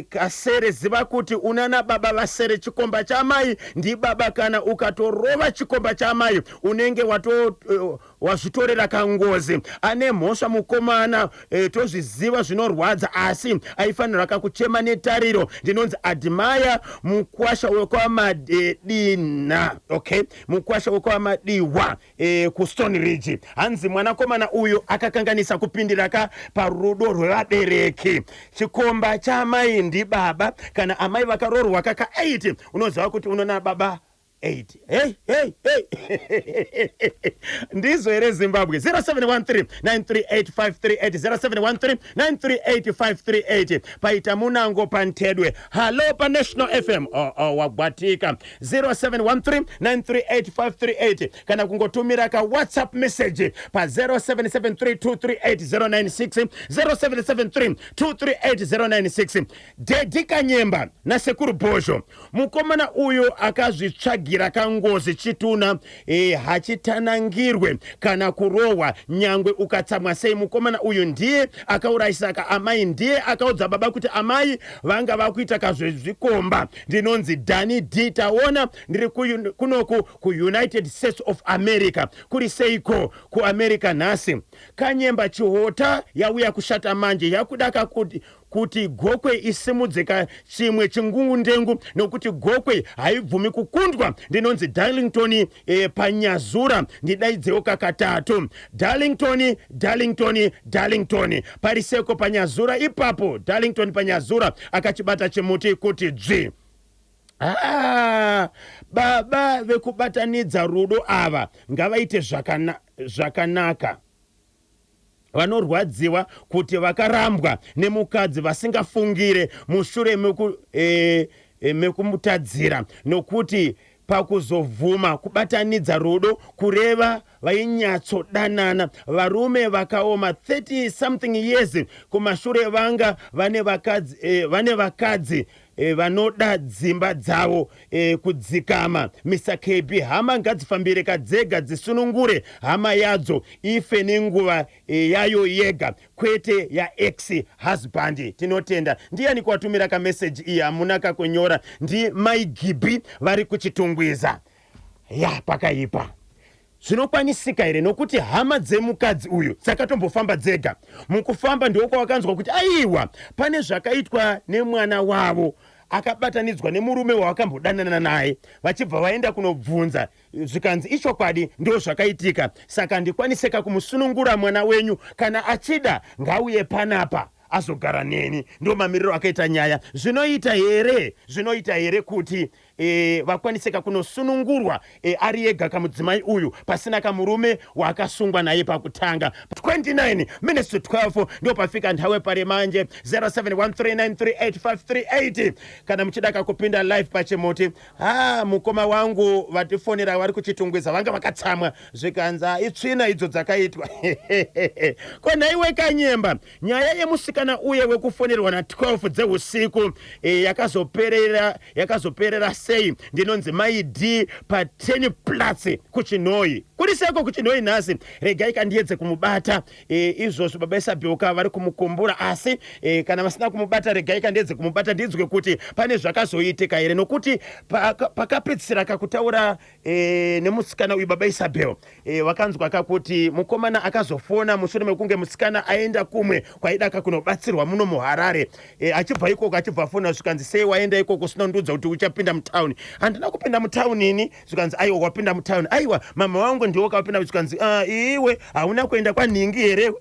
Speaker 1: kasere, ziva kuti unana baba vasere. Chikomba chamai ndibaba. Kana ukatorova chikomba chamai, unenge wato wazvitorera kangozi. Ane mhosva mukomana, tozviziva zvinorwadza, asi aifanira kakuchema netariro. Ndinonzi Admire, mukwasha wekwaMadina. Okay, mukwasha wekwaMadiwa kuStone Ridge. Hanzi mwanakomana uyu akakanganisa kupindira ka parudo rwevabereki. Chikomba chamai ndibaba. Kana amai vakarorwa kaka 8, unoziva kuti unona baba 8. Hey, hey, hey, ndizvo here Zimbabwe? 0713 938 538, 0713 938 538. Paita munango pantedwe. Hallo paNational FM. Oh, wagwatika. 0713 938 538, kana kungotumira ka WhatsApp message pa 0773 238 096, 0773 238 096. Dedi Kanyemba nasekuru Bhozho, mukomana uyu akazvitsvagira kangozi. Chituna hachitanangirwe kana kurohwa, nyangwe ukatsamwa sei. Mukomana uyu ndiye akaurayisaka amai, ndiye akaudza baba kuti amai vanga vakuita kazvezvikomba. Ndinonzi Dani D Taona, ndiri kunoku kuUnited States of America. Kuri seiko kuAmerica nhasi? Kanyemba, Chihota yauya kushata manje, yakuda kakuti kuti Gokwe isimudzika chimwe chingungundengu, nokuti Gokwe haibvumi kukundwa. Ndinonzi Darlington paNyazura. Ndidaidzewo kakatatu. Darlington, Darlington, Darlington, pariseko paNyazura ipapo. Darlington paNyazura akachibata chimuti kuti dzvi. Ah, baba vekubatanidza rudo ava ngavaite zvakanaka. Vanorwadziwa kuti vakarambwa nemukadzi vasingafungire mushure mekumutadzira, nokuti pakuzobvuma kubatanidza rudo kureva vainyatsodanana. Varume vakaoma. 30 something years kumashure vanga vane vakadzi vanoda dzimba dzavo kudzikama. Mr KB, hama ngadzifambire kadzega, dzisunungure hama yadzo, ife nenguva yayo yega, kwete yaex husband. Tinotenda. Ndiani kwatumira kameseji iyi? Hamuna kakunyora. Ndi Mai Gibi vari kuChitungwiza. Ya, pakaipa. Zvinokwanisika here nokuti hama dzemukadzi uyu dzakatombofamba dzega? Mukufamba ndiko kwavakanzwa kuti aiwa, pane zvakaitwa nemwana wavo akabatanidzwa nemurume wavakambodanana naye, vachibva vaenda kunobvunza zvikanzi ichokwadi ndozvakaitika, saka handikwaniseka kumusunungura mwana wenyu, kana achida ngauye panapa azogara neni. Ndo mamiriro akaita nyaya. Zvinoita here, zvinoita here kuti vakwaniseka kunosunungurwa ari ega kamudzimai uyu pasina kamurume waakasungwa naye pakutanga? 29 minutes to 12 ndo pafika nthawe pari manje. 0713938538 kana muchida kakupinda live pachimuti. Ha, mukoma wangu vatifonera vari kuChitungwiza vanga vakatsamwa, zvikanzi itsvina idzo dzakaitwa. Ko nhaiwe Kanyemba, nyaya yemusikana uye wekufonerwa na12 dzeusiku yakazoperera sei? Ndinonzi Mai D pa10 plus kuChinhoi. Kuri seko kuChinhoi nhasi? Regai kandiedze kumubata. Izvozvo baba Isabheuka vari kumukumbura, asi kana vasina kumubata, regai kandiedze kumubata ndinzwe kuti pane zvakazoitika here, nokuti pakapedzisira kakutaura nemusikana uyu baba Isabel vakanzwa kakuti mukomana akazofona mushure mekunge musikana aenda kumwe kwaida kunobatsirwa muno muHarare. Achibva ikoko achibva afona, zvikanzi, "Sei waenda ikoko usina kundiudza kuti uchapinda mutauni?" "Handina kupinda mutauni ini." Zvikanzi, "Aiwa, wapinda mutauni." "Aiwa, mama wangu ndiwo kapinda." Zvikanzi, "Ah, iwe hauna kuenda kwanhingi here?"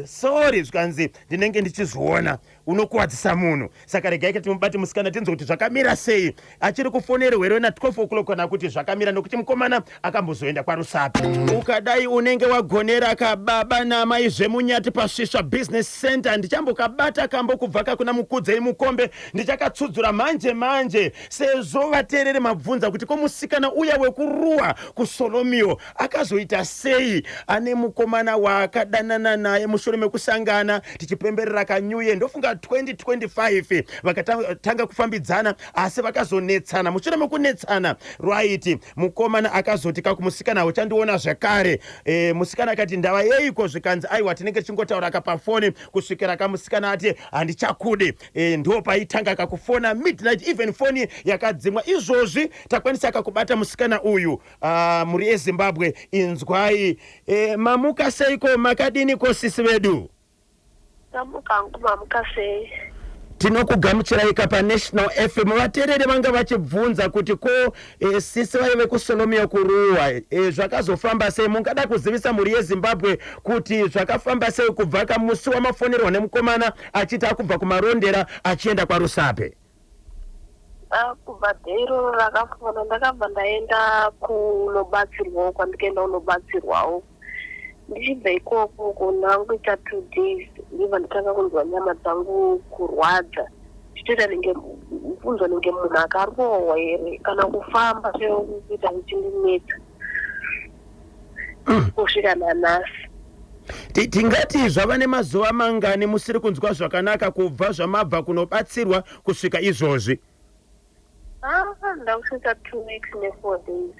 Speaker 1: "Sorry." Zvikanzi, "Ndinenge ndichizviona unokuwadzisa munhu." Saka regai timubate musikana tinzwe kuti zvakamira sei, achiri kufonerwa here na12 o'clock kana kuti zvakamira, nokuti mukomana akambozoenda kwaRusape. Ukadai unenge wagonera kababa namai Zvemunyati paSvisva Business Center. Ndichambokabata kambo kubva kakuna Mukudzei Mukombe, ndichakatsudzura manje manje, sezvo vateereri mabvunza kuti ko musikana uya wekuruwa kuSolomio akazoita sei, ane mukomana waakadanana naye mushure mekusangana tichipemberera kanyuye, ndofunga 2025 vakatanga kufambidzana, asi vakazonetsana. Mushure mekunetsana, right, mukomana akazoti kakumusikana, "Uchandiona zvekare." Musikana akati, "Ndava yeiko?" Zvikanzi, "Aiwa, tinenge tichingotaura kapafoni," kusvikira kamusikana ati, "Handichakude." Ndo paitanga kakufona midnight, even foni yakadzimwa. Izvozvi takwanisa kakubata musikana uyu. Mhuri yeZimbabwe, inzwai. Mamuka seiko, makadiniko sisi vedu?
Speaker 3: Tamuka hangu, mamuka sei?
Speaker 1: Tinokugamuchirai panational FM. Vateereri vanga vachibvunza kuti ko sisi vaive kuSolomio kuRuwa, zvakazofamba sei? Mungada kuzivisa mhuri yeZimbabwe kuti zvakafamba sei kubva kamusi wamafonerwa nemukomana achiti akubva kuMarondera achienda kwaRusape?
Speaker 3: Ah, kubva day iroro rakafona, ndakabva ndaenda kunobatsirwawo. Kwandikaenda kunobatsirwawo, ndichibva ikoko ko ndangoita 2 days, ndibva ndatanga kunzwa nyama dzangu kurwadza, chitoita nenge kunzwa nenge munhu akarohwa here, kana kufamba chero kuita kuchindinetsa kusvika nanhasi.
Speaker 1: Tingati zvava nemazuva mangani musiri kunzwa zvakanaka kubva zvamabva kunobatsirwa kusvika izvozvi?
Speaker 3: Ah, ndakusvika 2 weeks ne4 days.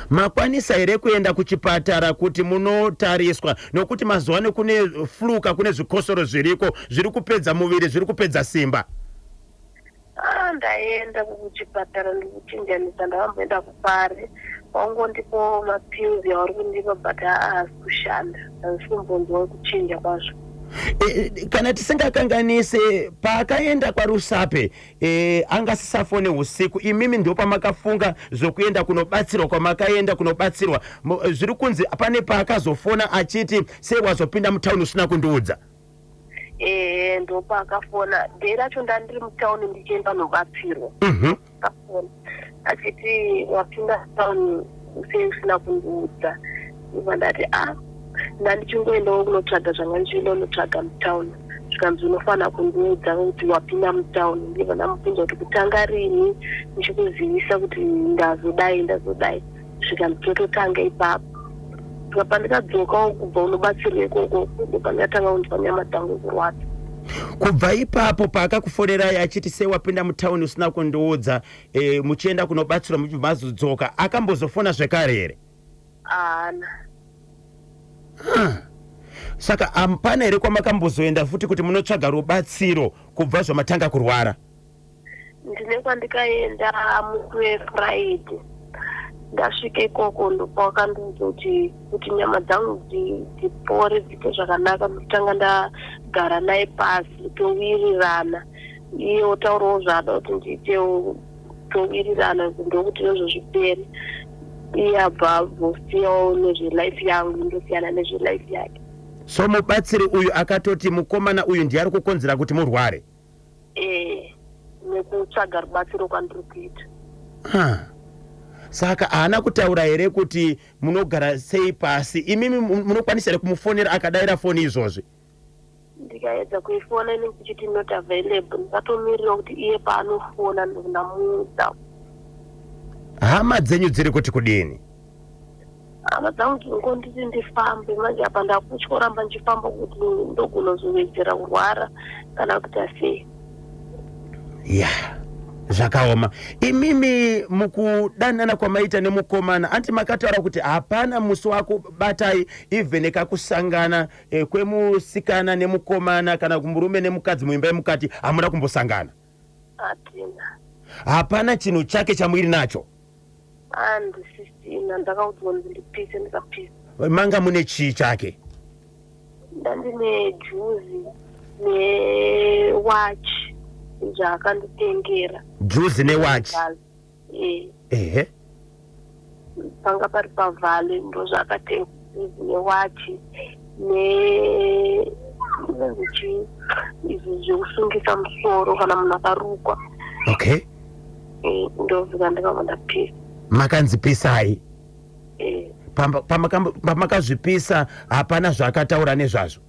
Speaker 1: Makwanisa here kuenda kuchipatara kuti munotariswa, nokuti mazuva ano kune flu ka, kune zvikosoro zviriko zviri kupedza muviri, zviri kupedza simba?
Speaker 3: Ah, ndaenda kuchipatara, ndikuchinjanisa. Ndavamboenda kupare, vaungondipo mapills yavari kundipa, but haasi kushanda, handisi kumbonzwa kuchinja kwazvo.
Speaker 1: Kana tisingakanganise, paakaenda kwaRusape angasisafone usiku, imimi ndo pamakafunga zvokuenda kunobatsirwa kwamakaenda kunobatsirwa. Zviri kunzi pane paakazofona achiti, "Sei wazopinda mutauni usina kundiudza?"
Speaker 3: Ehe, ndopaakafona. Day racho ndandiri mutauni ndichienda nobatsirwa. Akafona achiti, "Wapinda mutauni sei usina kundiudza?" Ibva ndati, "A, ndandichingoendawo kunotsvaga zvanga ndichienda kunotsvaga mutauni." Zvikanzi, "Unofanira kundiudza kuti wapinda mutauni." Ndibva ndamubvunza kuti, "Kutanga rini ndichikuzivisa kuti ndazodai, ndazodai?" Zvikanzi, "Tototanga ipapo." Saka pandikadzokawo kubva unobatsirwa ikoko, ndopandikatanga kunzwa nyama dzangu kurwadza.
Speaker 1: Kubva ipapo paakakufonerai achiti, "Sei wapinda mutauni usina kundiudza?" Muchienda kunobatsirwa, muchibva mazodzoka, akambozofona zvekare here?
Speaker 3: Haana.
Speaker 1: Saka hamupana here kwamakambozoenda futi kuti munotsvaga rubatsiro kubva zvamatanga kurwara?
Speaker 3: Ndine kwandikaenda musi weFriday. Ndasvika ikoko ndopawakandiudza kuti kuti nyama dzangu dzipore dziite zvakanaka ndotanga ndagara naye pasi towirirana. Iye otaurawo zvaada kuti ndiitewo towirirana ndokuti izvozvo zvipere. Iye abva abvosiyawo nezvelife yangu ndosiyana nezvelife yake.
Speaker 1: So mubatsiri uyu akatoti mukomana uyu ndiye ari kukonzera kuti murware?
Speaker 3: Eh, nekutsvaga rubatsiro kwandiri kuita.
Speaker 1: Ah. Saka haana kutaura here kuti munogara sei pasi? Imimi munokwanisa here kumufonera akadaira foni izvozvi?
Speaker 3: Ndikaedza kuifona inenge ichiti not available ndakatomirira kuti iye paanofona ndamuudza.
Speaker 1: Hama dzenyu dziri kuti kudini?
Speaker 3: Hama dzangu dzingonditi ndifambe manje apa ndakutyoramba ndichifamba kuti ndogona kuzowedzera kurwara kana kuita sei.
Speaker 1: Ya, zvakaoma. Imimi mukudanana kwamaita nemukomana anti makataura kuti hapana musi wakubatai even kakusangana kwemusikana nemukomana kana kumurume nemukadzi muimba yemukati hamuna kumbosangana?
Speaker 3: Hatina.
Speaker 1: Hapana chinhu chake chamuiri nacho?
Speaker 3: Handisisina, ndakaudzwa kunzi ndipise ndikapisa.
Speaker 1: Manga mune chii chake?
Speaker 3: Ndandine juzi newatch zvaakanditengera.
Speaker 1: Juzi newatch?
Speaker 3: Eh.
Speaker 1: Ehe.
Speaker 3: Panga pari pavhale ndozvaakatenga juzi newatch ne inonzi chii izvi zvekusungisa musoro kana munhu akarukwa.
Speaker 1: Okay.
Speaker 3: Ndozvika ndakabva ndapisa.
Speaker 1: Makanzi pisai?
Speaker 3: Eh.
Speaker 1: Pamakazvipisa hapana zvaakataura nezvazvo?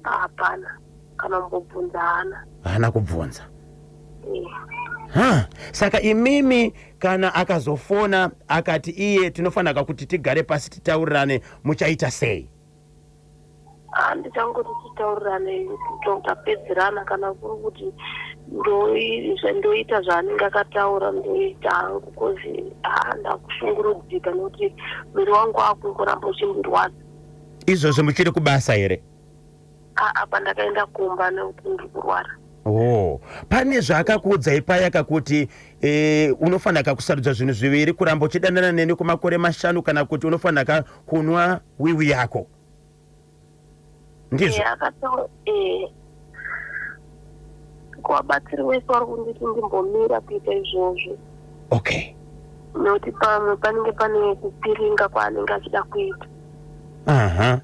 Speaker 3: Hapana, kana kumbobvunza haana.
Speaker 1: Haana kubvunza.
Speaker 3: Eh.
Speaker 1: Ha, saka imimi kana akazofona akati iye tinofanira kuti tigare pasi titaurirane muchaita sei?
Speaker 3: Handichangoti titaurirane tapedzerana kana kuri kuti ndoita zvaanenge akataura ndoita hangu kozi ndakushungurudzika nekuti mwiri wangu akungoramba uchindirwadza.
Speaker 1: Izvozvo muchiri kubasa here?
Speaker 3: Apa ndakaenda kumba nekuti ndiri kurwara.
Speaker 1: Oh, pane zvaakakuudzai paya kakuti unofanira kusarudza zvinhu zviviri, kuramba uchidanana neni kwemakore 5 kana kuti unofanira kunwa wiwi yako. Ndizvo?
Speaker 3: Kuvabatsiri vese vari kunditi ndimbomira kuita izvozvo.
Speaker 1: Okay.
Speaker 3: Nekuti pamwe panenge pane kupiringa kwaanenge achida kuita.
Speaker 1: Aha.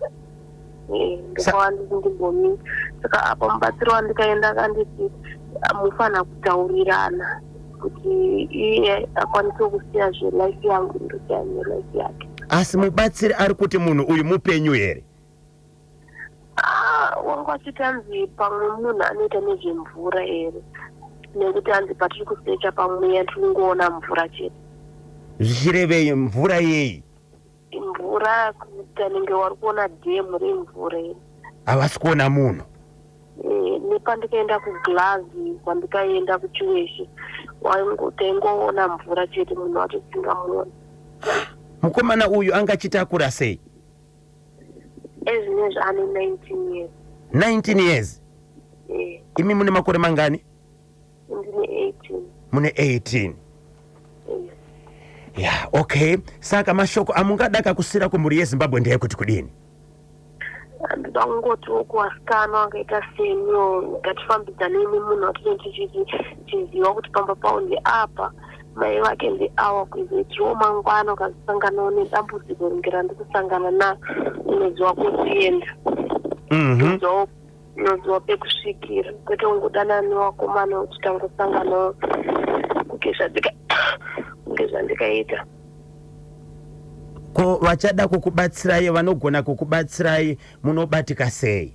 Speaker 3: Ndokawanditi ndimbomira. Saka apa mubatsiri wandikaenda akanditi mufanira kutaurirana kuti iye akwanise kusiya zvelife yangu ndosiya nelife yake.
Speaker 1: Asi mubatsiri ari kuti munhu uyu mupenyu here?
Speaker 3: Wangu achiti anzi pamwe munhu anoita nezvemvura here, nekuti anzi patiri kusecha pamweya tiri kungoona mvura chete.
Speaker 1: Zvichirevei mvura yei?
Speaker 3: Mvura kuti anenge wari kuona dhemu remvura here.
Speaker 1: Havasi kuona munhu.
Speaker 3: Nepandikaenda kuglazi kwandikaenda kuchiweshe taingoona mvura chete, munhu wacho tisingamuoni.
Speaker 1: Mukomana uyu angachitakura sei?
Speaker 3: Ezvinezvi ane 19 years.
Speaker 1: 19 years? Imi mune makore mangani?
Speaker 3: Ndine 18.
Speaker 1: Mune 18. Yeah, okay. Saka mashoko amungadaka kusira kumhuri yeZimbabwe ndeyekuti kudini?
Speaker 3: Ndoda kungotiwo kuvasikana vakaita seniwo ngatifambidzanei nemunhu watinenge tichiziva kuti pamba pavo ndeapa, mai vake ndeawa, kuzoitirawo mangwana ukazosanganawo nedambudziko ringe randikusangana naro unoziva kwekuenda. Unoziva pekusvikira, kwete kungodanana nevakomana kuti tangosanganawo kunge zvandikaita.
Speaker 1: Ko vachada kukubatsirai vanogona kukubatsirai munobatika sei?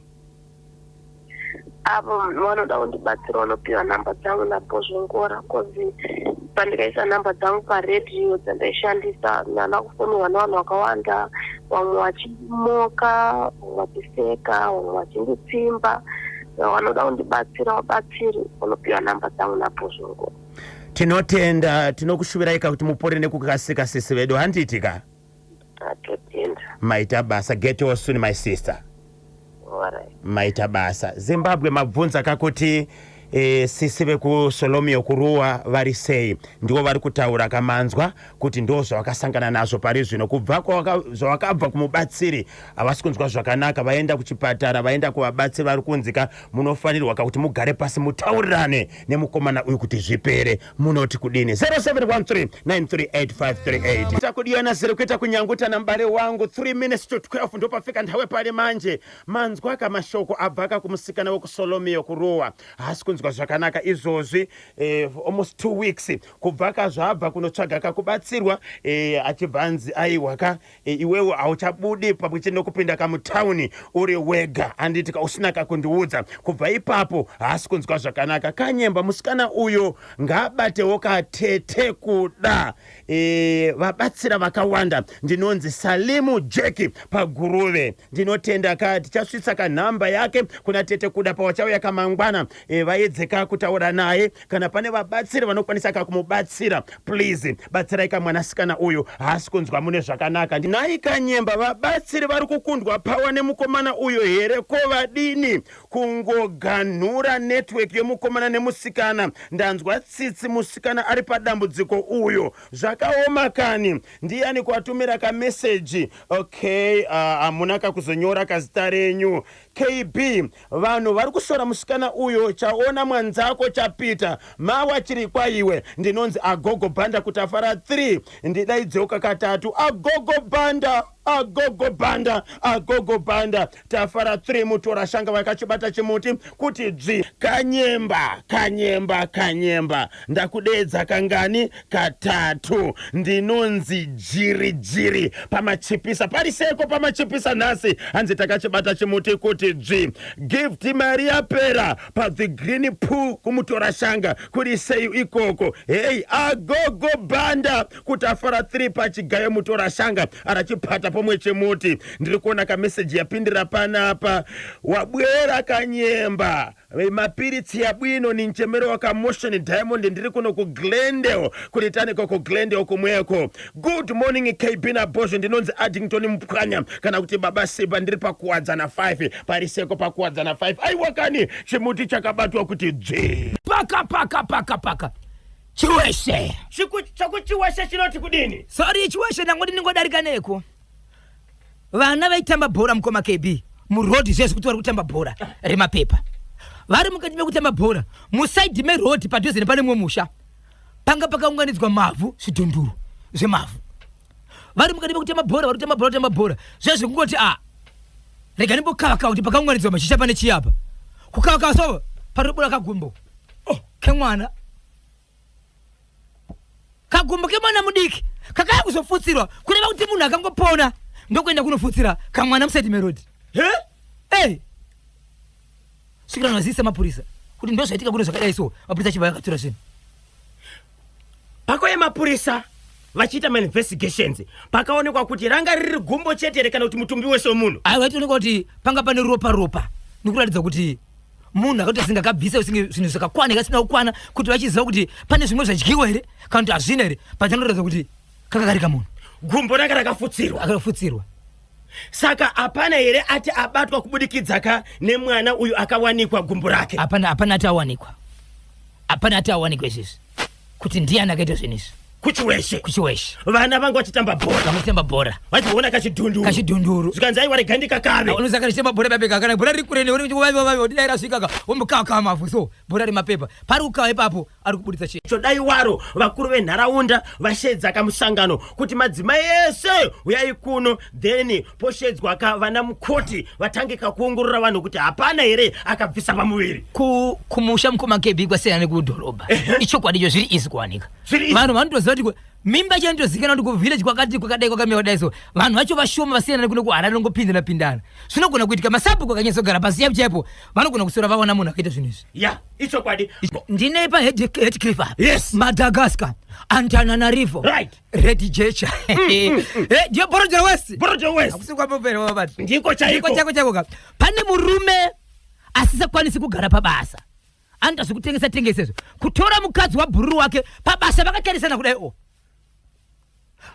Speaker 3: Avo vanoda kundibatsira vanopiwa namba dzangu naBhozvongora, kozi pandikaisa namba dzangu paredhiyo dzandaishandisa ndana kufonirwa nevanhu vakawanda, vamwe vachimoka, vamwe vachiseka, vamwe vachinditsimba. Vanoda kundibatsira vabatsiri vanopiwa namba dzangu naBhozvongora.
Speaker 1: Tinotenda, tinokushuvirai kuti mupore nekukasika sisi vedu, handiti ka?
Speaker 3: Atotenda.
Speaker 1: Maita basa. Get well soon my sister.
Speaker 3: Alright.
Speaker 1: Maita basa. Zimbabwe mabvunza kakuti E, sisi vekuSolomio kuRuwa vari sei? Ndivo vari kutaura kamanzwa kuti ndo zvavakasangana nazvo pari zvino kubva zvavakabva kumubatsiri havasi kunzwa zvakanaka. Vaenda kuchipatara, vaenda kuvabatsiri, vari kunzika munofanirwa kakuti mugare pasi mutaurirane nemukomana uyu kuti zvipere. Munoti kudini? 0713938538 takudiyana ziri kuita kunyanguta nambare wangu. 3 minutes to 12 ndopafika nthawe pali manje. Manzwa ka mashoko abva ka kumusikana wekuSolomio kuRuwa, haasi kunzwa zvakanaka izvozvi, almost 2 weeks kubva ka zvaabva kunotsvaga kakubatsirwa, achibva anzi aiwa ka, iwewe hauchabudi pamwe chete nokupinda kamutauni uri wega, handiti ka, usina kakundiudza. Kubva ipapo haasi kunzwa zvakanaka. Kanyemba, musikana uyo ngaabatewo katete Kuda, vabatsira vakawanda. Ndinonzi Salimu Jeki paGuruve. Ndinotenda ka, tichasvitsa kanhamba yake kuna tete Kuda pawachauya kamangwana, vaedze ka kutaura naye. Kana pane vabatsiri vanokwanisa ka kumubatsira, please batsirai kamwanasikana uyu, haasi kunzwa mune zvakanaka. Nhai Kanyemba, vabatsiri vari kukundwa pawa nemukomana uyo here? Ko vadini kungoganhura network yemukomana nemusikana? Ndanzwa tsitsi, musikana ari padambudziko uyo, zvakaoma kani. Ndiyani kwatumira kameseji? Okay, hamuna kakuzonyora kazita renyu. KB, vanhu vari kusora musikana uyo, chaona mwanzako chapita mawa chiri kwaiwe. Ndinonzi Agogo Banda kuTafara 3, ndidaidzoka katatu. Agogo Banda, Agogo Banda, Agogo Banda, Tafara 3, mutora shanga vakachibata chimuti kuti dzvi. Kanyemba, Kanyemba, Kanyemba, ndakudeedza kangani? Katatu. Ndinonzi Jiri Jiri paMachipisa. Pari seko paMachipisa nhasi, hanzi takachibata chimuti kuti dzvi. Gift mari yapera pathe Green Pool kumutora shanga, kuri sei ikoko? Hei, Agogo Banda kuTafara 3 pachigayo, mutora shanga arachipata pomwe chimuti. Ndiri kuona kameseji yapindira panapa. Wabwera Kanyemba, mapiritsi yabwino ni mchemero wakamotion Diamond. Ndiri kuno kuGlendale, kuti taniko kuGlendale kumweko. Good morning KB naBhozho, ndinonzi Addington Mupwanya kana kuti Baba Simba, ndiri paKuwadzana 5. Pariseko paKuwadzana 5? Aiwa kani, chimuti chakabatwa kuti dzvi.
Speaker 2: Paka paka paka paka Chiweshe.
Speaker 1: Chakuchiweshe chinoti kudini?
Speaker 2: Sorry Chiweshe, ndangoti ndingodarika neko. Vana vaitamba bhora, mukoma KB, muroad zvese kuti vari kutamba bhora remapepa. Vari mukati mekutamba bhora, muside meroad padhuze nepane mumwe musha panga pakaunganidzwa mavhu, zvidhunduru zvemavhu. Vari mukati mekutamba bhora, vari kutamba bhora, kutamba bhora zvezve kungoti a rega ndimbokavakava kuti pakaunganidzwa mashisha pane chii apa. Kukavakava so, parikubuda kagumbo, oh, kemwana, kagumbo kemwana mudiki kakaya kuzofutsirwa, kureva kuti munhu akangopona ndokuenda kunofutsira kamwana muside meroad.
Speaker 1: He?
Speaker 2: Hey! Svikira vanhu mapurisa kuti ndo zvaitika kuno zvakadai so, mapurisa achibva akatora zvinhu.
Speaker 1: Pakauya mapurisa vachiita mainvestigations, pakaonekwa kuti ranga riri gumbo chete here kana kuti mutumbi wese wemunhu?
Speaker 2: Aiwa, vaitoonekwa kuti panga pane ropa ropa, nekuratidza kuti munhu akaita senge akabvisa singe zvinhu zvakakwana ikasina kukwana, kuti vachiziva kuti pane zvimwe zvadyiwa here kana kuti hazvina here, pachanoratidza kuti kanga kari kamunhu.
Speaker 1: Gumbo ranga rakafutsirwa.
Speaker 2: Akafutsirwa.
Speaker 1: Saka hapana here ati abatwa kubudikidza ka nemwana uyu akawanikwa gumbo rake?
Speaker 2: Hapana, hapana ati awanikwa, hapana ati awanikwa izvizvi kuti ndiani akaita zvinhu izvi.
Speaker 1: KuChiweshe?
Speaker 2: KuChiweshe.
Speaker 1: Vana vanga vachitamba bhora.
Speaker 2: Vanga vachitamba bhora.
Speaker 1: Vachiona kachidhunduru.
Speaker 2: Kachidhunduru.
Speaker 1: Zvikanzi aiwa, rega ndikakave.
Speaker 2: Unosaka richitamba bhora papeka, kana bhora riri kure newe, vavi dai rasvika ka, wombokaka mavhu so bhora remapepa pari kukava ipapo, ari kubuditsa chi
Speaker 1: Chodai waro vakuru venharaunda vashedza kamusangano kuti madzimai ese uyai kuno, then poshedzwa ka vana mukoti vatange kakuongorora vanhu kuti hapana here akabvisa pamuviri.
Speaker 2: Kumusha, mukoma KB, kwasiyana nekudhorobha. Ichokwadi icho, zviri easy kuwanika.
Speaker 1: Zviri easy.
Speaker 2: Vanhu vanotoziva kuti mimba chanotozikanwa kuti kuvillage kwakati kwakadai kwakamira kudai so, vanhu vacho vashoma, vasiyana nekuno kuHarare nongopindana pindana. Zvinogona kuitika masabhuku akanyatsogara pasi chaipo chaipo, vanogona kusora vawana munhu akaita zvinhu izvi.
Speaker 1: Ya, ichokwadi.
Speaker 2: Ndine paHatcliffe apa.
Speaker 1: Yes.
Speaker 2: Madagascar, Antananarivo. Red Jecha. Ndiyo Borrowdale West.
Speaker 1: Borrowdale West.
Speaker 2: Hakusi kwapopera wabati.
Speaker 1: Ndiko chaiko.
Speaker 2: Ndiko chaiko chaiko ka. Pane murume asisakwanisi kugara pabasa, anoita zvekutengesa tengesa izvo, kutora mukadzi wabhururu wake pabasa vakatarisana kudai o,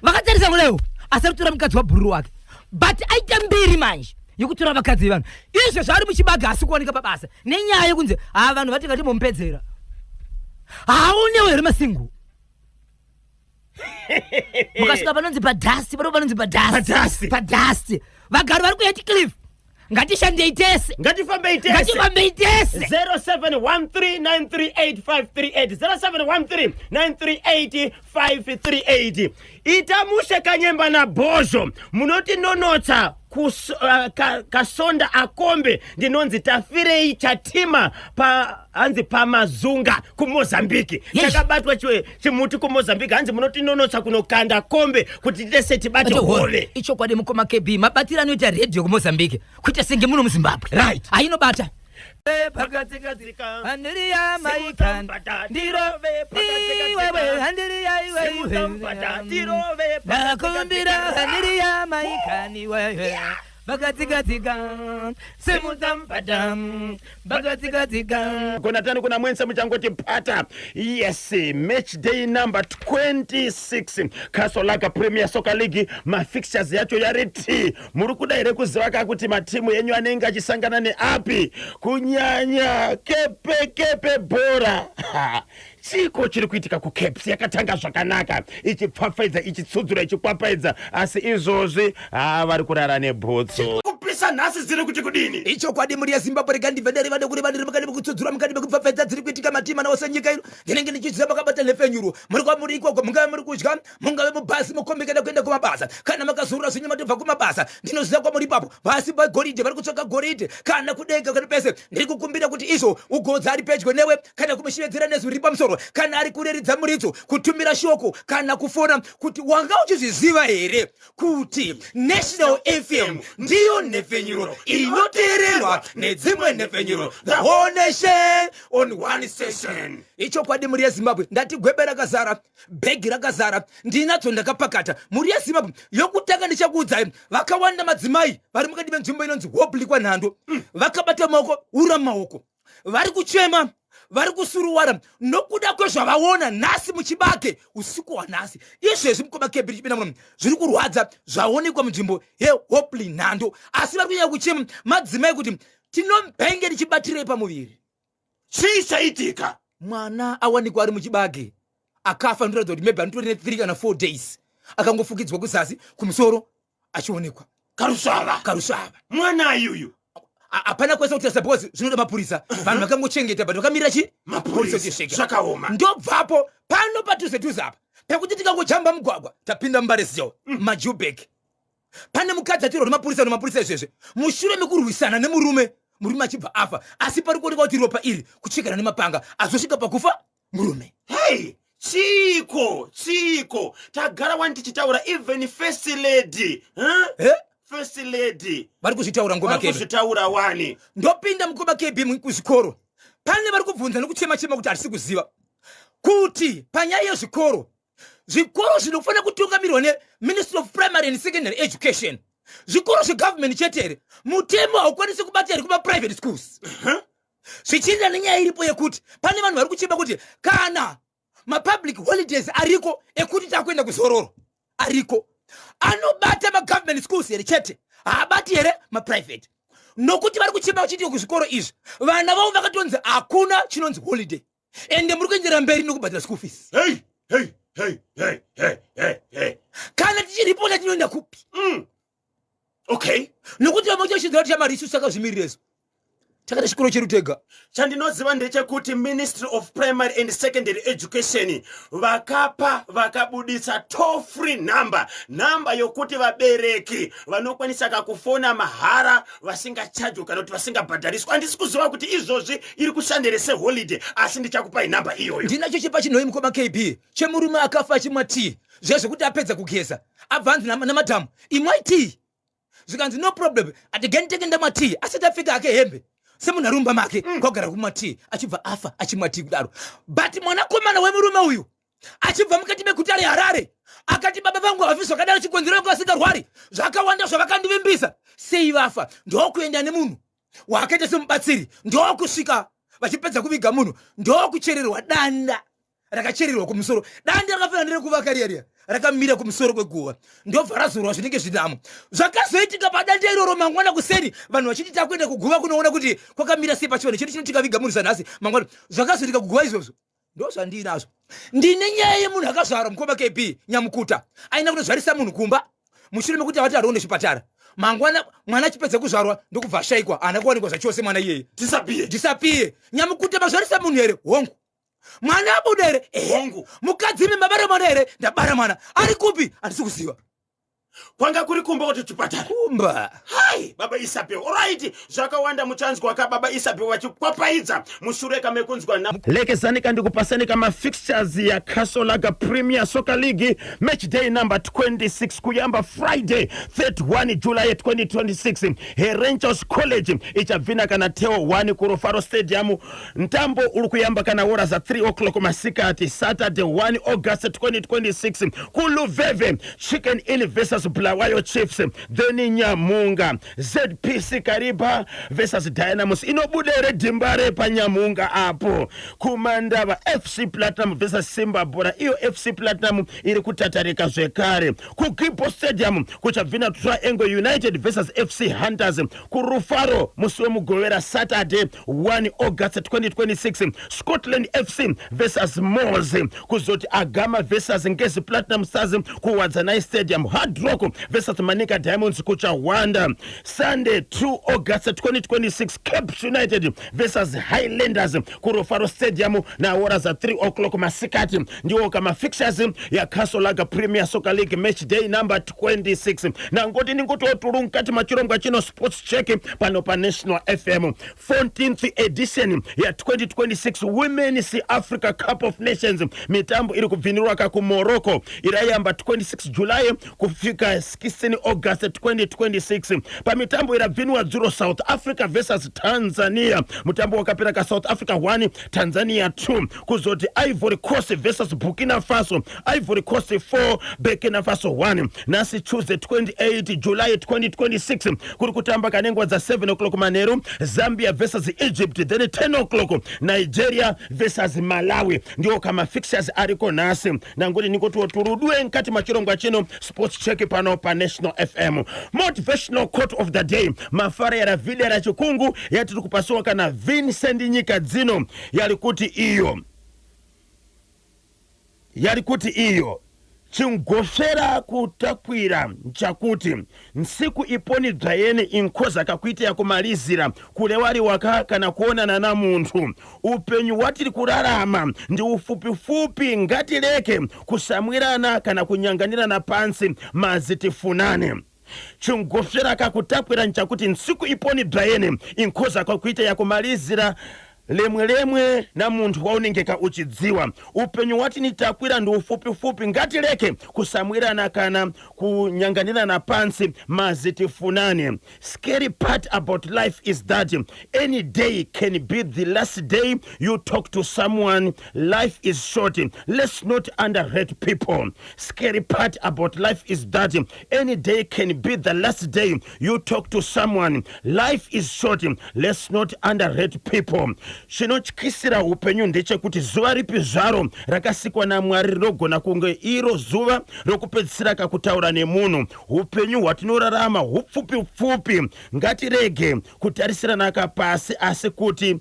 Speaker 2: vakatarisana kudai o, asi ari kutora mukadzi wabhururu wake, but aita mbiri manje.
Speaker 4: yekutora vakadzi vevanhu. Izvo zvaari muchibaga asi kuwanika pabasa nenyaya yekunzi haa vanhu vati ngatimbomupedzera. Haaonewo here masingu? Mukasvika panonzi padust, pano panonzi padust.
Speaker 1: Padust.
Speaker 4: Padust. Vagari vari kuHatcliffe. Ngatishandei tese.
Speaker 1: Ngatifambei tese.
Speaker 4: Ngatifambei tese.
Speaker 1: 0713938538 0713938538 Ita mushe kanyemba nabhozho munotinonotsa kus, ka, kasonda akombe ndinonzi tafirei chatima pa hanzi pamazunga kumozambique.
Speaker 4: Yes.
Speaker 1: Chakabatwa chimuti kumozambique hanzi munotinonotsa kunokanda kombe kuti tese tibate hove.
Speaker 4: Ichokwadi mukoma KB mabatiro anoita redhiyo kumozambique kuita senge muno muzimbabwe.
Speaker 1: Right.
Speaker 4: Ainobata. Ndakumbira handiriya maikani wewe vakatsikatsika semutambata vakatsikatsika.
Speaker 1: Kona tani kuna mwense muchangoti pata. Yes, match day number 26 Castle Lager Premier Soccer League, mafixtures yacho yari t. Muri kuda here kuziva ka kuti matimu enyu anenge achisangana neapi, kunyanya kepe kepe bhora? Chiko chiri kuitika kuCaps? Yakatanga zvakanaka ichipfapfaidza, ichitsudzura, ichikwapaidza, asi izvozvi ha vari kurara nebhutsu. Kupisa nhasi dziri kuti kudini?
Speaker 2: Ichokwadi mhuri yeZimbabwe, rega ndibve ndareva nekureva ndiri mukati mekutsudzura, mukati mekupfapfaidza dziri kuitika matima naose nyika ino. Ndinenge ndichiziva makabata nhepfenyuro muri kwamuri ikoko, mungave muri kudya, mungave mubhasi mukombekeda kuenda kumabasa, kana makazorora zvenyu matobva kumabasa, ndinoziva kwamuri ipapo. Vasi pagoridhe vari kutsvaka goridhe kana kudenga kana pese, ndiri kukumbira kuti izvo ugodza ari pedyo newe kana kumushevedzera nezwi riri pamusoro, kana ari kureridza muridzo, kutumira shoko kana kufona kuti wanga uchizviziva here kuti National FM ndiyo nhepfenyuro inoteererwa nedzimwe nhepfenyuro, the whole nation on one station. Ichokwadi mhuri yeZimbabwe, ndati gwebe rakazara, bhegi rakazara, ndinadzo ndakapakata. Mhuri yeZimbabwe, yokutanga ndichakuudzai, vakawanda madzimai vari mukati menzvimbo inonzi Hopley kwaNhando vakabata maoko ura maoko, vari kuchema, vari kusuruwara nokuda kwezvavaona nhasi muchibage usiku hwanhasi. Izvezvi mukoma Kebiri chipinda muno, zviri kurwadza zvaonekwa munzvimbo yeHopley Nhando, asi vari kunyanya kuchema madzimai kuti tinombenge tichibatirei pamuviri.
Speaker 1: Chii chaitika?
Speaker 2: Mwana awanikwa ari muchibage akafa, ndoratidza kuti maybe anotori ne3 kana 4 days akangofukidzwa kuzasi, kumusoro achionekwa.
Speaker 1: Karusvava.
Speaker 2: Karusvava.
Speaker 1: Mwana ayuyu.
Speaker 2: Hapana kwese kutarisa because zvinoda mapurisa. Vanhu vakangochengeta but vakamirira chi
Speaker 1: mapurisa. Zvakaoma.
Speaker 2: Ndobvapo pano padhuze dhuze apa pekuti tikangojamba mugwagwa tapinda muMbare Zio, maJubek, pane mukadzi atirwa nemapurisa nemapurisa izvezvi mushure mekurwisana nemurume, murume achibva afa, asi pari kuonekwa kuti ropa iri kuchekana nemapanga azosvika pakufa murume.
Speaker 1: Hey, chiiko chiiko? Tagara wani tichitaura, even first lady, huh?
Speaker 2: Eh?
Speaker 1: First lady
Speaker 2: vari kuzvitaura ngoma
Speaker 1: vari
Speaker 2: kebe.
Speaker 1: Kuzvitaura wani.
Speaker 2: Ndopinda mukoma KB kuzvikoro, pane vari kubvunza nekuchema chema kuti hatisi kuziva kuti panyaya yezvikoro, zvikoro zvinofanira kutungamirwa neMinistry of Primary and Secondary Education, zvikoro zvegovernment chete here? Mutemo haukwanisi kubata here kumaprivate schools? Zvichienda nenyaya iripo yekuti pane vanhu vari kuchema kuti kana mapublic holidays ariko ekuti takuenda kuzororo ariko, anobata magovernment schools here chete, haabati here maprivate? Nokuti vari kuchema vachiti kuzvikoro izvi vana vavo vakatonzi hakuna chinonzi holiday, ende muri kuenderera mberi nokubhadhara school fees.
Speaker 1: Hey, hey, hey, hey, hey, hey, hey.
Speaker 2: Kana tichiripota tinoenda kupi?
Speaker 1: Okay.
Speaker 2: Nokuti vamwe vachizviziva kuti chamari isusu takazvimirira isu, takaita chikoro chedu tega.
Speaker 1: Chandinoziva ndechekuti Ministry of Primary and Secondary Education vakapa, vakabudisa toll free number, nhamba yokuti vabereki vanokwanisa kakufona mahara vasingachajwe kana kuti vasingabhadhariswi. Handisi kuziva kuti izvozvi iri kushandere seholiday, asi ndichakupai nhamba iyoyo.
Speaker 2: Ndinacho chepachinhoi mukoma KB chemurume akafa achimwa tii, zviya zvekuti apedza kugeza abva anzi namadhamu imwai tii, zvikanzi no problem, atigeni tenge ndamwa tii, asati apfeka hake hembe semunhu ari mumba make, kwagara kumwa tii, achibva afa achimwa tii kudaro. But mwanakomana wemurume uyu achibva mukati meguta reHarare akati baba vangu havafi zvakadaro, chikonzero vanga vasingarwari, zvakawanda zvavakandivimbisa, sei vafa? Ndokuenda nemunhu waakaita semubatsiri, ndokusvika vachipedza kuviga munhu, ndokuchererwa danda. Rakachererwa kumusoro, dande rakafanana nerekuvaka riya riya, rakamira kumusoro kweguva, ndobva razorwa zvinenge zvinamo. Zvakazoitika padande iroro, mangwana kuseni vanhu vachiti takuenda kuguva kunoona kuti kwakamira sei pachivanhu chedu chino, tikaviga munhu sanhasi mangwana. Zvakazoitika kuguva izvozvo ndo zvandinazvo. Ndine nyaya yemunhu akazvarwa, mukoma KB Nyamukuta, aina kunozvarisa munhu kumba mushure mekuti avati arione chipatara. Mangwana mwana achipedza kuzvarwa ndokubva ashaikwa, haana kuwanikwa zvachose mwana iyeye.
Speaker 1: Disappear.
Speaker 2: Disappear. Nyamukuta, mazvarisa munhu here? Hongu. Mwana abuda here? Ehe.
Speaker 1: Hongu.
Speaker 2: Mukadzi imi mabara mwana here? Ndabara mwana. Ari kupi? Handisi kuziva.
Speaker 1: Kwanga kuri kumba kuti chipatara?
Speaker 2: Kumba.
Speaker 1: Hai, baba Isabel, alright, zvakawanda muchanzwa ka baba Isabel vachikwapaidza mushure kamekunzwa na lekezani kandikupasani kamafixtures ya Castle Lager Premier Soccer League match day number 26, kuyamba Friday 31 July 2026. Herentals College ichabvina kana Teo 1 kuRufaro Stadium. Ntambo uri kuyamba kana ora za 3 o'clock masikati. Saturday 1 August 2026, kuLuveve, Chicken Inn versus Bulawayo Chiefs, then Nyamunga, ZPC Kariba versus Dynamos. Inobuda here Dhimbare paNyamunga apo? Kumandava, FC Platinum versus Simba Bhora. Iyo FC Platinum iri kutatarika zvekare. KuGibbo Stadium kuchabvina Triangle United versus FC Hunters. KuRufaro musi weMugovera, Saturday 1 August 2026, Scotland FC versus Mos. Kuzoti Agama versus Ngezi Platinum Stars kuWadzanai Stadium. Hard Rock versus Manica Diamonds kuChawanda. Sunday 2 August 2026, Caps United versus Highlanders kuRufaro Stadium naora za 3 o'clock masikati. Ndiwo kamafixtures yaCastle Lager Premier Soccer League match day number 26. Nangoti ningototulu mkati machirongwa chino Sports Check pano paNational FM. 14th edition ya 2026 Women's Africa Cup of Nations, mitambo iri kubvinirwa ka kuMorocco, irayamba 26 July kufika 16 August 2026. Pamitambo irabvinwa dzuro, South Africa versus Tanzania, mutambo wakapera ka South Africa 1, Tanzania 2. Kuzoti Ivory Coast versus Burkina Faso, Ivory Coast 4, Burkina Faso 1. Nhasi Tuesday 28 July 2026, kuri kutamba kanengwa dza 7 o'clock manheru, Zambia versus Egypt, then 10 o'clock Nigeria versus Malawi. Ndiwo kama fixtures ariko nhasi. Nangoti ningotiwo turudwe mkati machirongwa chino Sports Check pano paNational FM. Motivational quote of the day, mafara yaravidya rachikungu yatiri kupasiwa kana Vincent Nyika Dzino, yari kuti iyo chingosvera kutakwira chakuti nsiku iponi dzvayene inkhoza kakuita yakumalizira kulewaliwaka kana kuonana na munthu. Upenyu watiri kurarama ndi ufupifupi, ngatileke kusamwirana kana kunyanganirana pansi, mazi tifunane. Chingosvera kakutakwira nchakuti ntsiku iponi bzayene inkhoza kakuita yakumalizira lemwe lemwe na munthu waunengeka uchidziwa. Upenyu watinitakwira ndi ufupifupi, ngatileke kusamwirana kana kunyanganirana pansi, mazi tifunane. Scary part about life is that any day can be the last day you talk to someone. Life is short, let's not underrate people. Scary part about life is that any day can be the last day you talk to someone. Life is short, let's not underrate people. Chinotyisira upenyu ndechekuti zuva ripi zvaro rakasikwa naMwari rinogona kunge iro zuva rokupedzisira kakutaura nemunhu. Upenyu hwatinorarama hupfupi pfupi, ngatirege kutarisirana pasi, asi kuti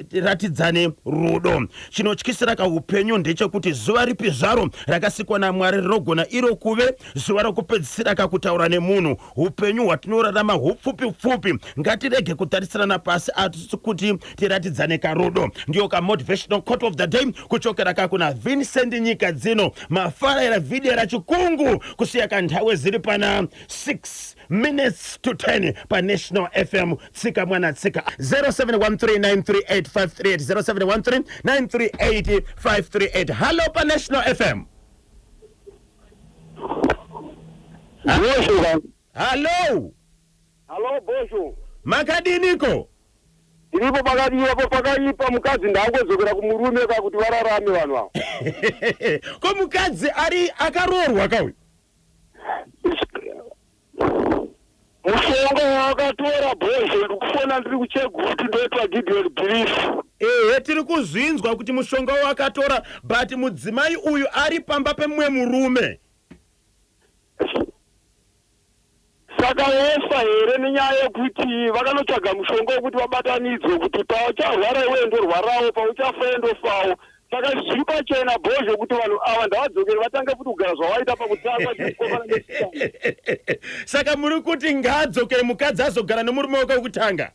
Speaker 1: tiratidzane rudo. Chinotyisira kaupenyu ndechekuti zuva ripi zvaro rakasikwa naMwari rinogona iro kuve zuva rokupedzisira kakutaura nemunhu. Upenyu hwatinorarama hupfupi pfupi, ngatirege kutarisirana pasi, asi kuti tiratidzane karudo. Ndiyo kamotivational quote of the day kuchokera kakuna Vincent Nyika Dzino, mafaraira vhidhiyo rachikungu. Kusiya kanthawe ziri pana 6 minutes to 10 paNational FM. Tsika mwana tsika. 0713938538, 0713938538. Hallo paNational FM.
Speaker 5: Bonjour.
Speaker 1: Hallo.
Speaker 5: Hallo, bonjour.
Speaker 1: Makadiniko?
Speaker 5: Tiripo pakadiwa pakaipa. Mukadzi ndaangodzokera kumurume kakuti vararame vanhu ava.
Speaker 1: Ko mukadzi ari akaroorwa kauyu?
Speaker 5: Mushonga wawakatora, bhozho. Ndikufona ndiri kuChegutu, ndoitwa Gideon Belief.
Speaker 1: Ehe, tiri kuzvinzwa kuti mushonga wakatora, but mudzimai uyu ari pamba pemumwe murume.
Speaker 5: Saka wofa here nenyaya yekuti vakanotsvaga mushonga wekuti vabatanidzwe kuti paucharwara iwe ndorwarawo, pauchafa iwe ndofawo? Saka zviri pachena, Bhozho, kuti vanhu ava ndavadzokere vatange futi kugara zvavaita pakutanga, chikomana nechisikana.
Speaker 1: Saka muri kuti ngaadzokere mukadzi azogara nemurume wake wekutanga?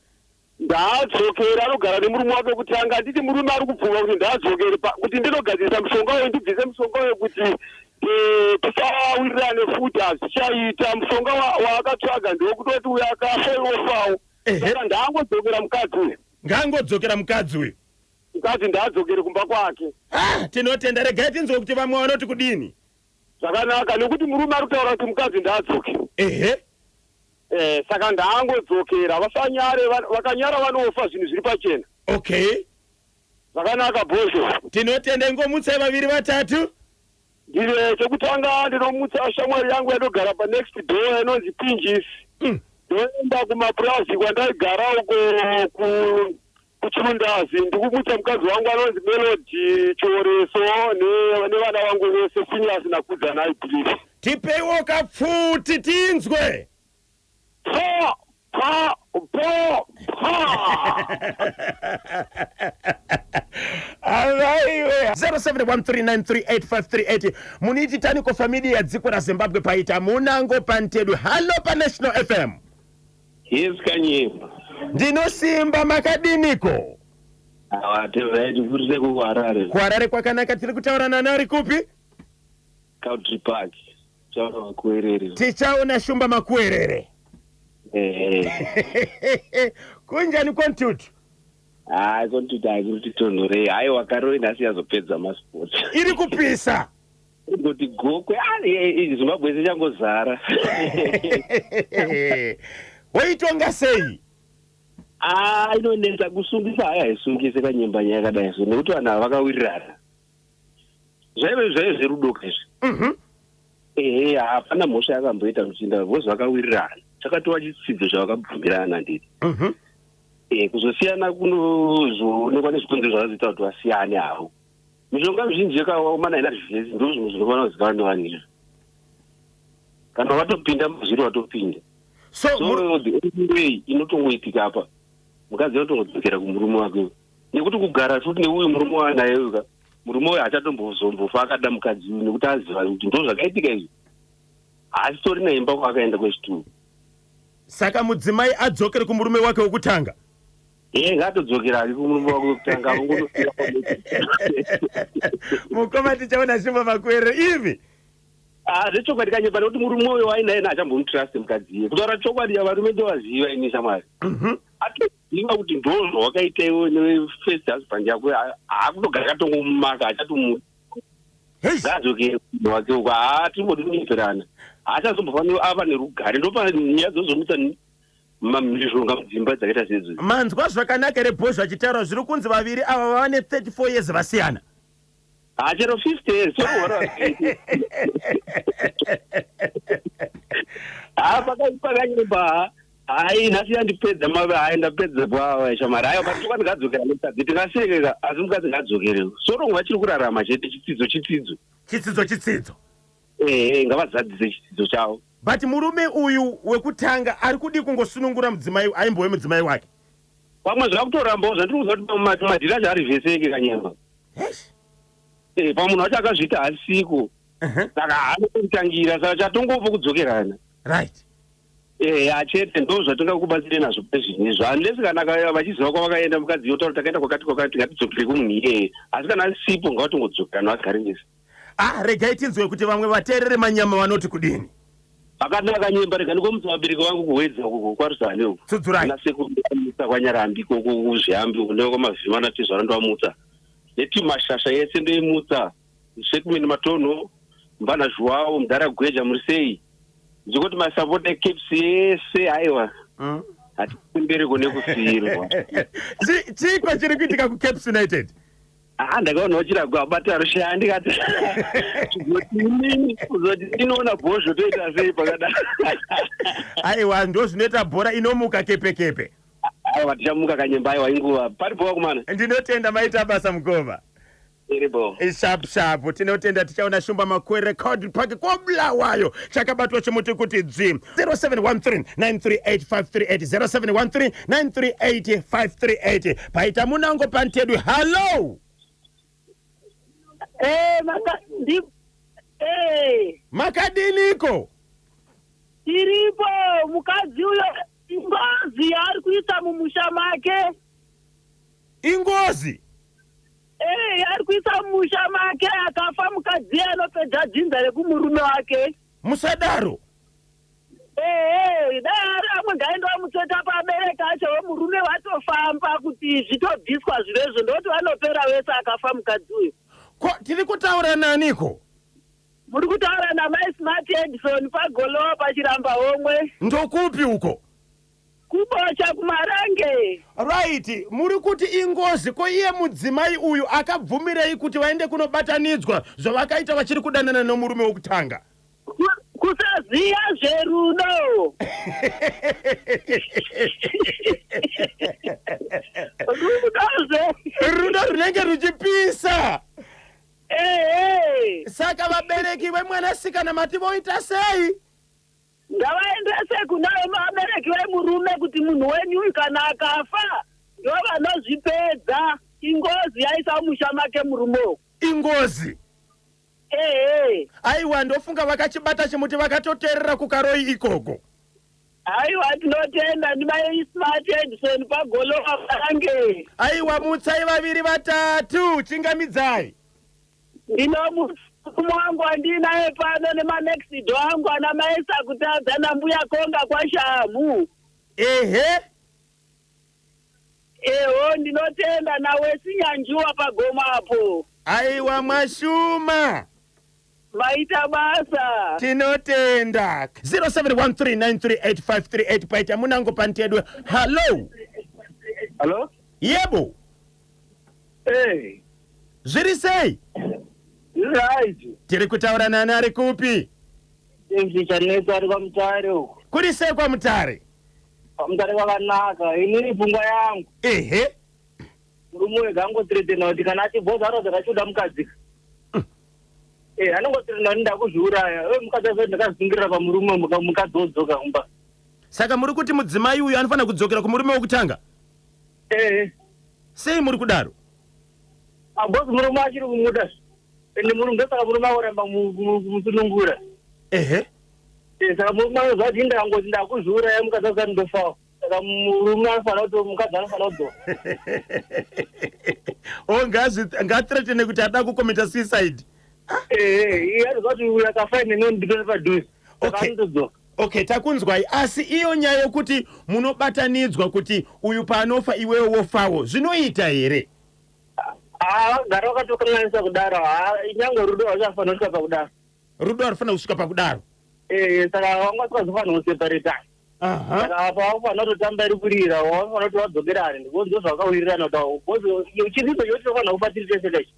Speaker 5: Ndaadzokere anogara nemurume wake wekutanga. Handiti murume ari kubvuma kuti ndaadzokere kuti ndinogadzirisa mushonga uyu, ndibvise mushonga uyu kuti tisawirirane futi? Hazvichaita. Mushonga waakatsvaga ndewekutoti uyo akafa iwofawo. Saka ndaangodzokera mukadzi uyu.
Speaker 1: Ngaangodzokera mukadzi uyu.
Speaker 5: Mukadzi ndaadzokere kumba kwake.
Speaker 1: Ah, tinotenda. Regai tinzwe kuti vamwe vanoti kudini.
Speaker 5: Zvakanaka, nekuti murume ari kutaura kuti mukadzi ndaadzoke. Saka ndaangodzokera, vasanyare, vakanyara vanofa. Zvinhu zviri pachena. Zvakanaka, Bhozho.
Speaker 1: Tinotenda. Ingomutsai vaviri vatatu.
Speaker 5: Ndine chekutanga, ndinomutsa shamwari yangu yatogara panext door inonzi Pinjisi. Ndoenda kumapurazi kwandaigara uko kuChirundazi, ndikumutsa mukadzi wangu anonzi Melody Chioreso nevana vangu vese, Phineas naKudzanai, please.
Speaker 1: Tipeiwo kapfuti tinzwe.
Speaker 5: Pa pa po pa.
Speaker 1: Avaiwe, 0713938538. Muniti taniko familia yadziko raZimbabwe paita munango pantedu. Hallo paNational FM.
Speaker 6: Yes, Kanyemba.
Speaker 1: Ndinosimba, makadiniko?
Speaker 6: Awa, tifurise kuHarare.
Speaker 1: KuHarare kwakanaka. Tiri kutaura nani, ari kupi?
Speaker 6: Country Park. Chaona Makuerere.
Speaker 1: Tichaona Shumba Makuerere.
Speaker 6: Eh.
Speaker 1: Kunjani kontutu?
Speaker 6: Hayi, kontutu hayi, kuri titonhorei. Haiwa, Karoi nhasi yazopedza masports.
Speaker 1: Iri kupisa.
Speaker 6: Kuti Gokwe, ah, Zimbabwe yese ichangozara.
Speaker 1: Woitonga sei?
Speaker 6: Ah, inonetsa kusungisa. Hayi, haisungise, Kanyemba, nyaya yakadai so, nekuti vanhu ava vakawirirana. Zvaive zverudoka izvi. Ehe, hapana mhosva yakamboita muchinda because vakawirirana. Chakatova chitsidzo chavakabvumirana, handiti?
Speaker 1: Mhm.
Speaker 6: Kuzosiyana kunozoonekwa nezvikonzero zvakazoita kuti vasiyane havo. Mishonga mizhinji yakaomana ina reverse, ndo zvimwe zvinofanira kuzikanwa nevanhu izvo. Kana watopinda muzviri, watopinda.
Speaker 1: So,
Speaker 6: so the only way inotongoitika apa, mukadzi anotongodzokera kumurume wake, nekuti kugara futi neuyu murume waanaye uyu ka, murume uyu hachatombozombofa akada mukadzi uyu, nekuti aziva kuti ndo zvakaitika izvi, haasitori naimba kwaakaenda kwechituru.
Speaker 1: Saka mudzimai adzokere kumurume wake wekutanga?
Speaker 6: Ee, ngaatodzokera ari kumurume wake wekutanga, avongonofira pamwe.
Speaker 1: Mukoma Tichaona Shumba Makuerere, ivi.
Speaker 6: Ah, zvechokwadi, Kanyemba, nekuti murume uyo wainaye haachambomutrust mukadzi iye. Kutaura chokwadi, varume ndovaziva ini, shamwari. Atoziva kuti ndo zvawakaita iwe nefirst husband yako, haakutogara akatongomumaka, achatomu ngaadzokere kumunhu wake uko. Haatimbodi kunyeperana, haachazombofanira ava nerugare. Ndopa nyaya dzozomutsa mhirizhonga mudzimba dzakaita seidzodzo.
Speaker 1: Manzwa zvakanaka here, Bhozho achitaura zviri kunzi vaviri ava vava ne34 years vasiyana?
Speaker 6: Hachero 50 years sorohora. Ha, pakaipa, Kanyemba. Hai, nhasi yandipedza mave. Hai, ndapedza kwawa, shamwari. Haiwa, patokwani ngadzokera nemukadzi, tingasekeka, asi mukadzi ngadzokere sorongo, vachiri kurarama chete. Chitsidzo chitsidzo.
Speaker 1: Chitsidzo chitsidzo.
Speaker 6: Ehe, ngavazadzise chitsidzo chavo.
Speaker 1: But murume uyu wekutanga ari kudi kungosunungura mudzimai aimbove mudzimai wake.
Speaker 6: Pamwe zvakutorambawo, zvandiri kuziva kuti madhiri acho ari zveseke, Kanyemba. Pamunhu wacho akazviita hasiko, saka haana kutangira, saka chatongopo kudzokerana. Achete ndo zvatingakubatsire nazvo pezvinhu, unless kana vachiziva kwavakaenda, mukadzi yotaura takaenda kwakati kwakati, ngatidzokere kumunhu iyeye. Asi kana asipo, ngavatongodzokerana vagare vese.
Speaker 1: Ah, regai tinzwe kuti vamwe vateerere manyama vanoti kudini.
Speaker 6: Akanaka, Nyemba. Rega ndikomutsa vabereki vangu kuWedza uko, kwaRuzane uko.
Speaker 1: Tsudzurai.
Speaker 6: Ana sekuru ndovamutsa, kwaNyarambi ikoko, kuZviambi uko, ndova kwamavhima natezvara ndovamutsa, netimashasha yese ndoimutsa, Sekumeni Matonho, Mbana Zhuwao, Mudhara Gweja, muri sei? Ndikoti masapota eCaps yese, haiwa, hatimbereko nekufirwa.
Speaker 1: Chiko chiri kuitika kuCaps United?
Speaker 6: Ah, ndakaonawo chiragwa abata rushaya, ndikati kuzoti kuzoti ndinoona Bhozho, toita sei pakadai?
Speaker 1: Aiwa, ndo zvinoita bhora, inomuka kepekepe.
Speaker 6: Aiwa, tichamuka kanyemba. Aiwa, inguva paripo vakomana.
Speaker 1: Ndinotenda, maita basa mukoma.
Speaker 6: Iripo.
Speaker 1: Sharp sharp. Tinotenda. Tichaona Shumba Makwere Cowdray Park koBulawayo. Chakabatwa chimuti kuti dzvi. 0713 938538, 0713 938538. Paita munango pantedwi. Hallo.
Speaker 7: Maka ndi
Speaker 1: Makadiniko?
Speaker 7: Tiripo. Mukadzi uyo ingozi yaari kuisa mumusha make.
Speaker 1: Ingozi?
Speaker 7: Ari kuisa mumusha make. Akafa mukadzi anopedza dzinza rekumurume wake.
Speaker 1: Musadaro.
Speaker 7: Dai ari amwe ngaenda vamutsveta pabereka acho, wemurume watofamba kuti zvitobviswa zvirezvo, ndokuti vanopera vese akafa mukadzi uyo.
Speaker 1: Ko tiri kutaura naniko?
Speaker 7: Muri kutaura namai Smart Edison pagolowa pachiramba homwe.
Speaker 1: Ndokupi uko?
Speaker 7: Kubocha kuMarange.
Speaker 1: Right, muri kuti ingozi. Ko iye mudzimai uyu akabvumirei kuti vaende kunobatanidzwa zvavakaita vachiri kudanana nomurume wokutanga?
Speaker 7: Kusaziya zverudo. Rudozve.
Speaker 1: Rudo runenge ruchipisa.
Speaker 7: Ehe.
Speaker 1: Saka vabereki vemwanasikana mati voita sei?
Speaker 7: Ngavaendese kuna vabereki vemurume kuti munhu wenyu uyu kana akafa ndo vanozvipedza. Ingozi yaisa musha make murume uyu.
Speaker 1: Ingozi.
Speaker 7: Ehe.
Speaker 1: Aiwa, ndofunga vakachibata chimuti vakatoteerera kuKaroi ikoko.
Speaker 7: Aiwa, tinotenda. Ndimai Smart Edison pagolowa Marange.
Speaker 1: Aiwa, mutsai vaviri vatatu, chingamidzai.
Speaker 7: Ndinomufumu wangu andinaye pano nemanext door angu ana maisa kutadza nambuya Konga kwaShamu. Eho, ndinotenda nawe Sinyanjuwa pagoma apo.
Speaker 1: Aiwa, mwashuma.
Speaker 7: Maita basa.
Speaker 1: Tinotenda. 0713938538. Paita munango pantedwe. Hallo.
Speaker 6: Hallo.
Speaker 1: Yebo.
Speaker 6: Hey.
Speaker 1: Zviri sei?
Speaker 6: Right.
Speaker 1: Tiri kutaura nani, ari kupi?
Speaker 6: James Chanetsa ari kwaMutare uko.
Speaker 1: Kuri sei kwaMutare?
Speaker 6: KwaMutare kwakanaka. Inini pfungwa yangu, murume wega angothreatena kuti kana achibhoza arodza achiuda mukadzi, anongothreatena kuti ndakuzviuraya. We mukadzi azoti ndakazvisungirira pamurume, mukadzi wodzoka kumba.
Speaker 1: Saka muri kuti mudzimai uyu anofanira kudzokera kumurume wokutanga?
Speaker 6: Ehe.
Speaker 1: Sei muri kudaro?
Speaker 6: Abhozi murume achiri kumuda, ende murume ndosaka murume akuramba kumusunungura. Saka murume anoziva kuti ndakangoti ndakuzviuraya, mukadzi azoti ndofawo. Saka murume anofanira kuti mukadzi anofanira kudzoka.
Speaker 1: O, ngathreatene kuti ada kucommita suicide.
Speaker 6: Ehe, iye anoziva kuti uyu akafa neni nditore padhuze, saka anotodzoka.
Speaker 1: Okay, takunzwai. Asi iyo nyaya yokuti munobatanidzwa kuti uyu paanofa iwewe wofawo, zvinoita here?
Speaker 6: Haa, vagara vakatokanganisa kudaro. Haa, nyange rudo haruchafanira kusvika pakudaro.
Speaker 1: Rudo harufanira kusvika pakudaro.
Speaker 6: Ee, saka vanga vasingazofanira kuseparata. Saka apa vakufanira kutotamba iri kurira, vafanira kuti vadzokerane, ndiko ndo zvakawirirana kuti because chiripo choti tofanira kufa tiri tese kachi.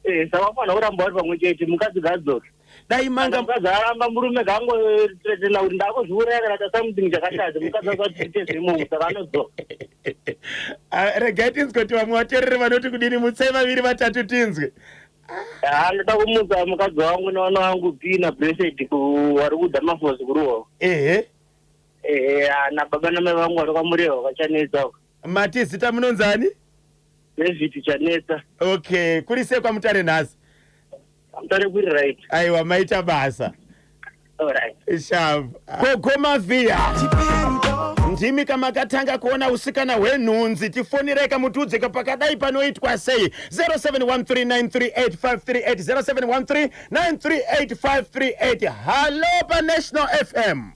Speaker 6: Ee, saka vafanira kuramba vari pamwe chete. Mukadzi ngaadzoke.
Speaker 1: Dai manga
Speaker 6: Mukadzi aramba, murume ngaangothreatena kuti ndakuzviuraya kana ta something chakashata, mukadzi asati tiri tese imomo, saka anodzoka.
Speaker 1: Ah, regai tinzwe kuti vamwe vateereri vanoti kudini. Mutsai vaviri vatatu tinzwe.
Speaker 6: Haa, ndoda kumutsa mukadzi wangu nevana vangu b naBlessed vari kuDhamafosi kuruwa. Ehe, nababa namai vangu vari kwaMurehwa kwaChanetsa uko.
Speaker 1: Mati zita munonzani?
Speaker 6: David Chanetsa.
Speaker 1: Okay, kuri sei kwaMutare nhasi?
Speaker 6: Mutare kuri right.
Speaker 1: Aiwa, maita basa.
Speaker 6: Alright.
Speaker 1: Sharp. Gogo Mavhiya, ndimi kamakatanga kuona usikana hwenhunzi. Tifonirei kamutiudze pakadai panoitwa sei. 0713938538, 0713938538. Hallo paNational FM.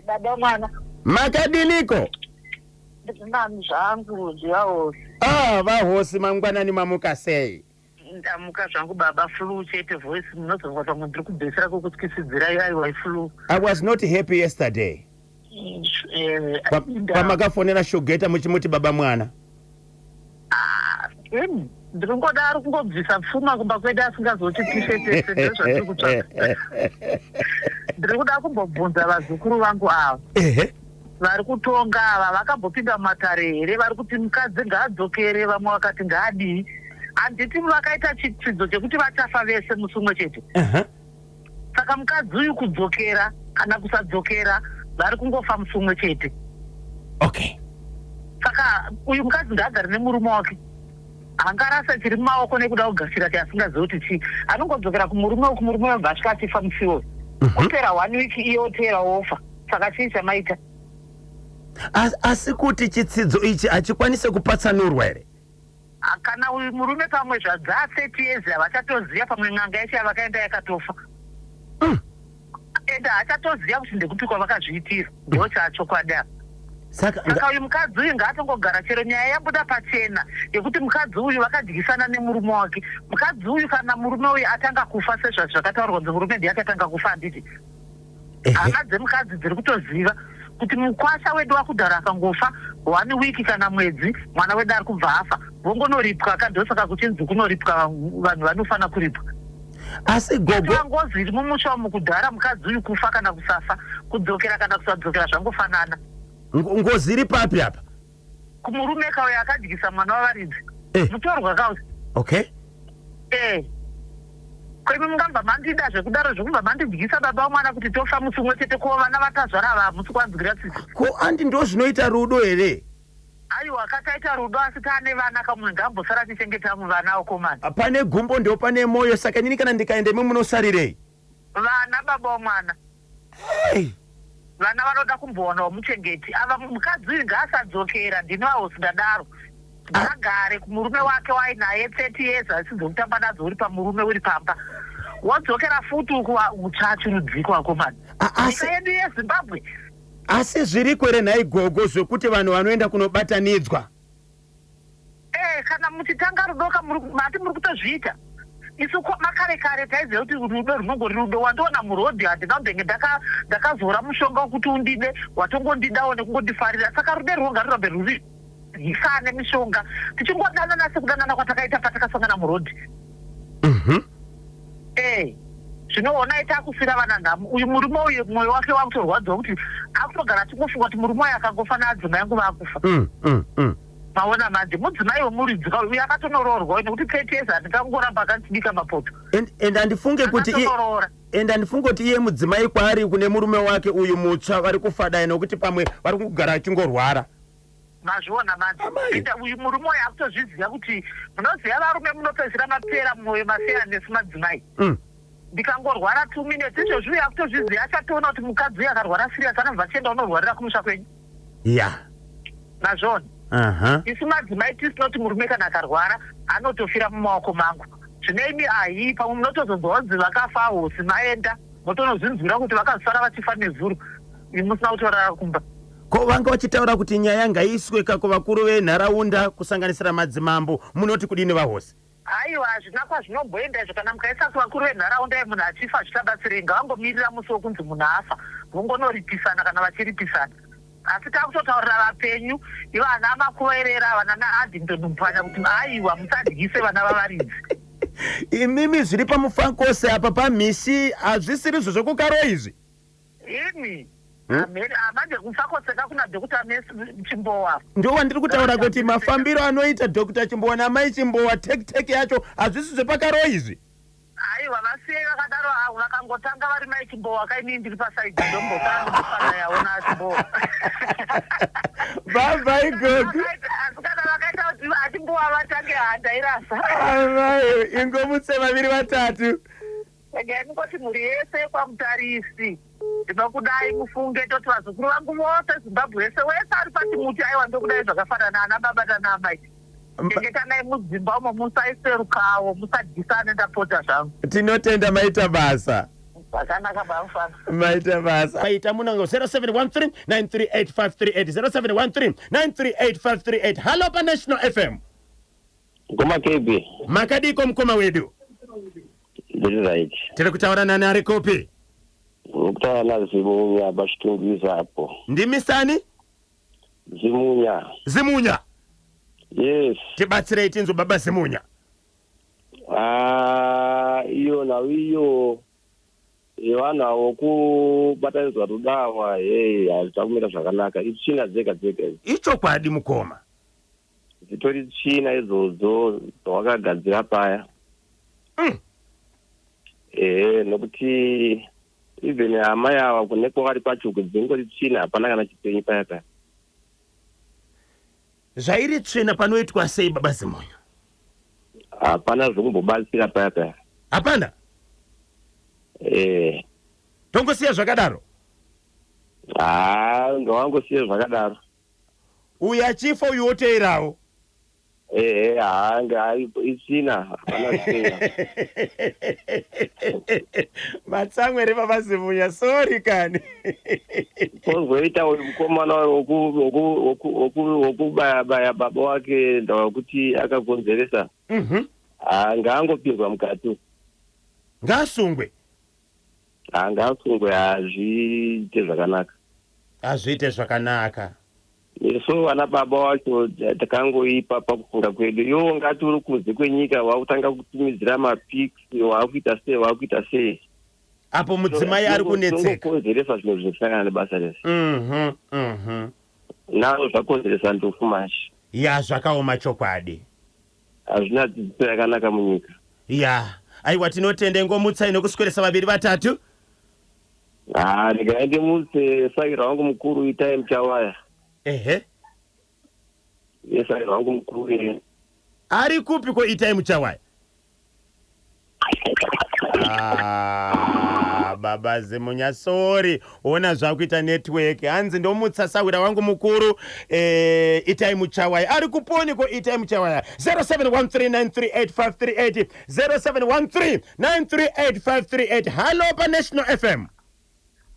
Speaker 8: Baba mwana.
Speaker 1: Makadiniko?
Speaker 8: Ndinani zvangu, ndivahosi.
Speaker 1: Ah, vahosi, mangwanani, mamuka sei?
Speaker 8: Ndamuka zvangu baba, flu chete. Voice munozonzwa pamwe ndiri kubhesera kwokutyisidzirai. Aiwa, iflu.
Speaker 1: I was not happy yesterday pamakafonera Shugeta muchimuti baba mwana.
Speaker 8: Ndiri ngoda ari kungobvisa pfuma kumba kwedu asingazoti tishe tese, ndozvatiri kutsvaka. Ndiri kuda kumbobvunza vazukuru vangu ava. Vari kutonga ava vakambopinda mumatare here? Vari kuti mukadzi ngaadzokere, vamwe vakati ngaadii. Handiti vakaita chitsidzo chekuti vachafa vese musi umwe chete? Saka mukadzi uyu kudzokera kana kusadzokera vari kungofa musi umwe chete.
Speaker 1: Okay.
Speaker 8: Saka uyu mukadzi ngaagare nemurume wake. Hangarasa chiri mumaoko nekuda kugashira chaasingazii kuti chii. Anongodzokera kumurume uku, murume wobva asvika achifa musi iwoyo. Opera one week iye oteera wofa. Saka chii chamaita?
Speaker 1: Asi kuti chitsidzo ichi hachikwanise kupatsanurwa here?
Speaker 8: Kana uyu murume pamwe zvadzaa 30 years havachatoziva, pamwe n'anga yacho yavakaenda yakatofa. Ende haachatoziva kuti ndekupi kwavakazviitira. Ndochachokwadi apa. Saka uyu mukadzi uyu ngaatongogara chero nyaya yabuda pachena yekuti mukadzi uyu vakadyisana nemurume wake. Mukadzi uyu kana murume uyu atanga kufa sezvazvakataurwa kunzi murume ndiye akatanga kufa handiti? Hama dzemukadzi dziri kutoziva kuti mukwasha wedu wakudhara akangofa one week kana mwedzi mwana wedu ari kubva afa vongonoripwa ka ndosaka kuchinzi kunoripwa vanhu vanofana kuripwa.
Speaker 1: Asi gogo
Speaker 8: Yatova ngozi iri mumusha umu kudhara mukadzi uyu kufa kana kusafa kudzokera kana kusadzokera zvangofanana.
Speaker 1: Ngozi iri papi apa?
Speaker 8: Kumurume kauya akadyisa mwana wavaridzi.
Speaker 1: Eh.
Speaker 8: Mutorwa kauya.
Speaker 1: Okay.
Speaker 8: Eh. Ko imi mungabva mandida zvekudaro zvekubva mandidyisa baba vamwana kuti tofa musi umwe chete ko vana vatazvara ava hamusi kuvanzwira tsitsi.
Speaker 1: Ko andi ndozvinoita rudo here?
Speaker 8: Aiwa ka taita rudo asi taane vana ka mumwe ngaambosara achichengeta vana vakomana.
Speaker 1: Pane gumbo ndopane moyo saka inini kana ndikaenda imi munosarirei?
Speaker 8: Vana baba wamwana.
Speaker 1: Hey.
Speaker 8: Vana vanoda kumbowanawo muchengeti. Ava mukadzi uyu ngaasadzokera ndini vahosi ndadaro. Ngaagare kumurume wake waainaye 30 years asi dzokutamba nadzo uri pamurume uri pamba. Wodzokera futi uku uchachirudziko akomana. Nyika yedu yeZimbabwe.
Speaker 1: Asi zviriko here nhai gogo zvekuti vanhu vanoenda kunobatanidzwa?
Speaker 8: Eh, kana muchitanga rudo ka muri mati muri kutozviita. Isu ko makare kare taiziva kuti rudo runongori rudo. Wandiona muroad handina kumbenge ndaka ndakazora mushonga wekuti undide, watongondidawo nekungondifarira. Saka rudo irworwo ngarurambe rwuri hisane mishonga. Tichingodanana sekudanana kwatakaita patakasangana muroad. Eh. Zvino honai takusira vana nhamo. Uyu murume uyu mwoyo wake wakutorwadziwa kuti akutogara achingofunga kuti murume uyu akangofa naadzimai angu vakufa. Maona manje mudzimai wemuridzi ka uyu akatonoroorwa uyu nekuti 30 years handingangoramba akandibika mapoto.
Speaker 1: And and handifunge kuti iye
Speaker 8: Akatonoroora.
Speaker 1: and handifunge kuti iye mudzimai kwaari kune murume wake uyu mutsva vari kufadai nokuti pamwe vari kugara achingorwara.
Speaker 8: Mazviona manje.
Speaker 1: Amai.
Speaker 8: Ende uyu murume uyu akutozviziva kuti munoziva varume munopedzisira mapera mwoyo masiyana nesu madzimai. Ndikangorwara 2 minutes izvozvi uyu akutozviziva achatoona kuti mukadzi uyu akarwara serious anobva achienda unorwarira kumusha kwenyu.
Speaker 1: Yeah.
Speaker 8: Mazviona?
Speaker 1: Aha.
Speaker 8: Isu madzimai tisina kuti murume kana akarwara anotofira mumaoko mangu. Zvino imi ahii pamwe munotozonzwa kunzi vakafa hosi maenda motonozvinzwira kuti vakazosara vachifa nezuro imi musina kutorara kumba.
Speaker 1: Ko vanga vachitaura kuti nyaya ngaiiswe ka kuvakuru venharaunda kusanganisira madzimambo munoti kudini vahosi?
Speaker 8: Aiwa hazvina kwazvinomboenda izvo kana mukaisa kuvakuru venharaunda ye munhu achifa hazvichabatsirei ngavangomirira musi wekunzi munhu afa vongonoripisana kana vachiripisana asi takutotaurira vapenyu ivo ana makuverera ava nana Addington Mupwanya kuti aiwa musadyise vana vavaridzi.
Speaker 1: Imimi zviri pamufankose apa pamhisi hazvisirizvo zvekukarwa izvi.
Speaker 8: Imi hamheni ah, manje kufa koseka kuna Dr. Messi Chimbowa.
Speaker 1: Ndo wandiri kutaura kuti mafambiro anoita Dr. Chimbowa namai Chimbowa tek tek yacho hazvisi zvepakaro izvi.
Speaker 8: Aiwa vasiyei vakadaro avo vakangotanga vari mai Chimbowa ka inini ndiri pasaidhi ndombotanga ndofana yaona Chimbowa.
Speaker 1: Bye bye gogo.
Speaker 8: Asi kana vakaita kuti aChimbowa vatange handairasa.
Speaker 1: Amai ingomutse vaviri vatatu.
Speaker 8: Regai ndingoti mhuri yese yekwaMutarisi ndinokudai mufunge toti vazukuru vangu vose Zimbabwe yese wese ari pachimuti aiwa ndokudai zvakafanana ana baba nana amai. Chengetanai mudzimba umo musaise rukawo musadyisane ndapota zvangu.
Speaker 1: Tinotenda maita basa.
Speaker 8: Zvakanaka bamufana.
Speaker 1: Maita basa. Maita munango 0713 938538 0713 938538. Hello pa National FM.
Speaker 6: Mukoma KB.
Speaker 1: Makadiko mukoma wedu?
Speaker 6: Ndiri right.
Speaker 1: Tiri kutaura nani ari kupi?
Speaker 6: Uri kutaura naZimunya paChitungwiza apo.
Speaker 1: Ndimisani?
Speaker 6: Zimunya.
Speaker 1: Zimunya.
Speaker 6: Yes.
Speaker 1: Tibatsirei tinzwe baba Zimunya.
Speaker 6: Ah, iyo nhau iyo Yevanhu avo kubatanidzwa rudawa hei hazvina kumira zvakanaka itsvina dzega dzega idzi.
Speaker 1: Ichokwadi mukoma.
Speaker 6: Dzitori tsvina idzodzo dzawakagadzira paya. Ehe nokuti even amai ava kune kwavari kwacho dzingori tsvina hapana kana chipenyu paya paya.
Speaker 1: Zvairi tsvina panoitwa sei baba Zimunya?
Speaker 6: Hapana zvekumbobatsira paya paya.
Speaker 1: Hapana?
Speaker 6: Eh.
Speaker 1: Tongosiya zvakadaro?
Speaker 6: Haa ngawangosiye zvakadaro.
Speaker 1: Uyu achifa uyu woteerawo.
Speaker 6: Ehe haa itsvina hapana tsvina.
Speaker 1: Matsamwe here baba Zimunya sorry kani.
Speaker 6: Kozoita uyu mukomana wokubaya baya baba wake ndava kuti akakonzeresa. Haa ngaangopinzwa mukati.
Speaker 1: Ngaasungwe.
Speaker 6: Haa ngaasungwe hazviite zvakanaka.
Speaker 1: Hazviite zvakanaka.
Speaker 6: Nesu vana baba wacho takangoipa pakufunga kwedu. Iwe ungati uri kunze kwenyika wakutanga kutumidzira mapics wakuita sei wakuita sei.
Speaker 1: Apo mudzimai ari kunetseka.
Speaker 6: Konzeresa zvimwe zvinhu zvisangana nebasa rese.
Speaker 1: Mhm. Mhm.
Speaker 6: Nawo zvakonzeresa ndufu manje.
Speaker 1: Ya zvakaoma chokwadi.
Speaker 6: Hazvina dzidziso yakanaka munyika.
Speaker 1: Ya aiwa tinotenda ingomutsai nokusweresa vaviri vatatu.
Speaker 6: Haa regai ndimutse sahwira wangu mukuru Itai Muchawaya.
Speaker 1: Ehe.
Speaker 6: Iye sahwira wangu mukuru iye.
Speaker 1: Ari kupi ko Itai Muchawaya? Ah, baba Zimunya sorry. Ona zvakuita network. Hanzi ndomutsa sahwira wangu mukuru eh, Itai Muchawaya. Ari kuponi ko Itai Muchawaya. 0713938538 0713938538. Hello pa National FM.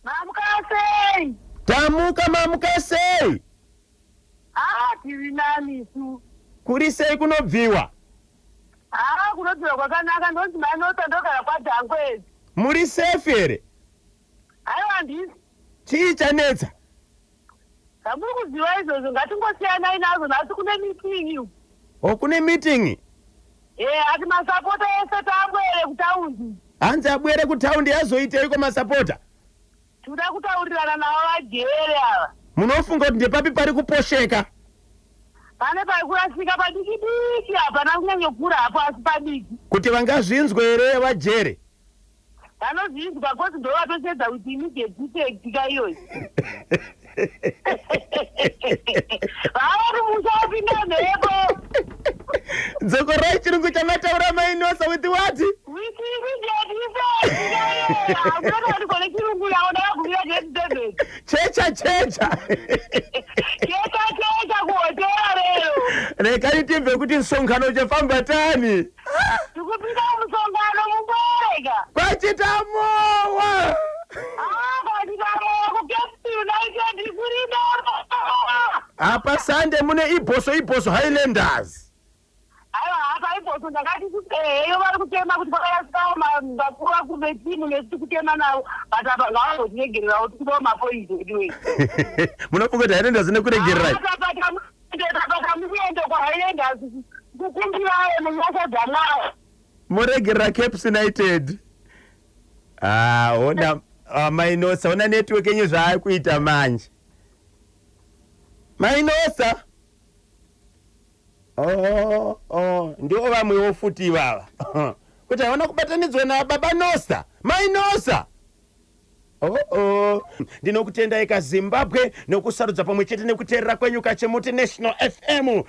Speaker 7: Mamuka sei?
Speaker 1: Tamuka mamuka sei?
Speaker 7: Ah, tiri nani isu.
Speaker 1: Kuri sei kunobviwa?
Speaker 7: Ah, kunobviwa kwakanaka ndonzi manota ndogara kwaDhangwezi.
Speaker 1: Muri safe here?
Speaker 7: Aiwa handisi.
Speaker 1: Chii chanetsa?
Speaker 7: Zvamuri kuziva izvozvo ngatingosiyanai nazvo nhasi kune meeting.
Speaker 1: Oh, kune meeting?
Speaker 7: Eh, ati masapota ese taabwere kutaundi.
Speaker 1: Hanzi abwere kutaundi azoiteiko masapota?
Speaker 7: Tinoda kutaurirana navo vajere ava.
Speaker 1: Munofunga kuti ndepapi pari kuposheka?
Speaker 7: Pane pari kurasika padiki diki hapana kunyanyokura hapo asi padiki.
Speaker 1: Kuti vangazvinzwe here vajere?
Speaker 7: Vanozvinzwa kozi ndovatoshedza kuti immediate effect ka iyoyi. Vavari musha wapinda mhepo.
Speaker 1: Dzokorai chirungu chamataura mainosa with what?
Speaker 7: With immediate effect ka iyoyi. Hakuna kuti kone chirungu yavo ndakagumira grade 7.
Speaker 1: Checha checha.
Speaker 7: Checha checha kuhotera rero.
Speaker 1: Rekai tibve kuti msonkhano uchafamba tani.
Speaker 7: Tikupinda musongano mumboreka.
Speaker 1: Kwachitamowa.
Speaker 7: Ah, kwachitamowa kuCaps United kuri doro.
Speaker 1: Apa Sunday mune Ibhoso Ibhoso Highlanders.
Speaker 7: Aiwa hapa Ibhoso ndakati eyo vari kutema kuti kwakarasikawo vakuru vakuru vetimu nesu tikutema navo but apa ngavambotiregererawo tikudawo mapoints edu wei.
Speaker 1: Munofunga kuti Highlanders inokuregererai?
Speaker 7: Patamukuenda kuHighlanders kukumbirawo munyasha dzaMwari.
Speaker 1: Moregerera Caps United. Ah, ona ah, Mainosa, ona network yenyu zvaakuita manje. Mainosa. Oh, oh, ndivo vamwewo futi ivava. Kuti havana kubatanidzwa nababa Nosa. Mainosa. Oh, oh. Ndinokutendai kaZimbabwe nokusarudza pamwe chete nekuteerera kwenyu kaChimuti National FM.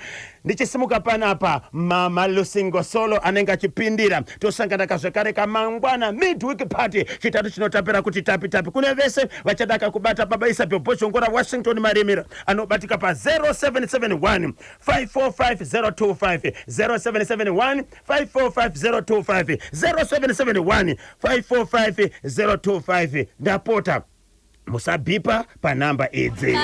Speaker 1: Ndichisimuka panapa Mama Lusingo Solo anenge achipindira. Tosangana kazvekare kamangwana midweek party chitatu chinotapira kuti tapi tapi kune vese vachadaka kubata Baba Isabel Bhozhongora Washington Marimira anobatika pa 0771 545025 0771 545025 0771 545025 ndapota musabhipa panhamba idzi.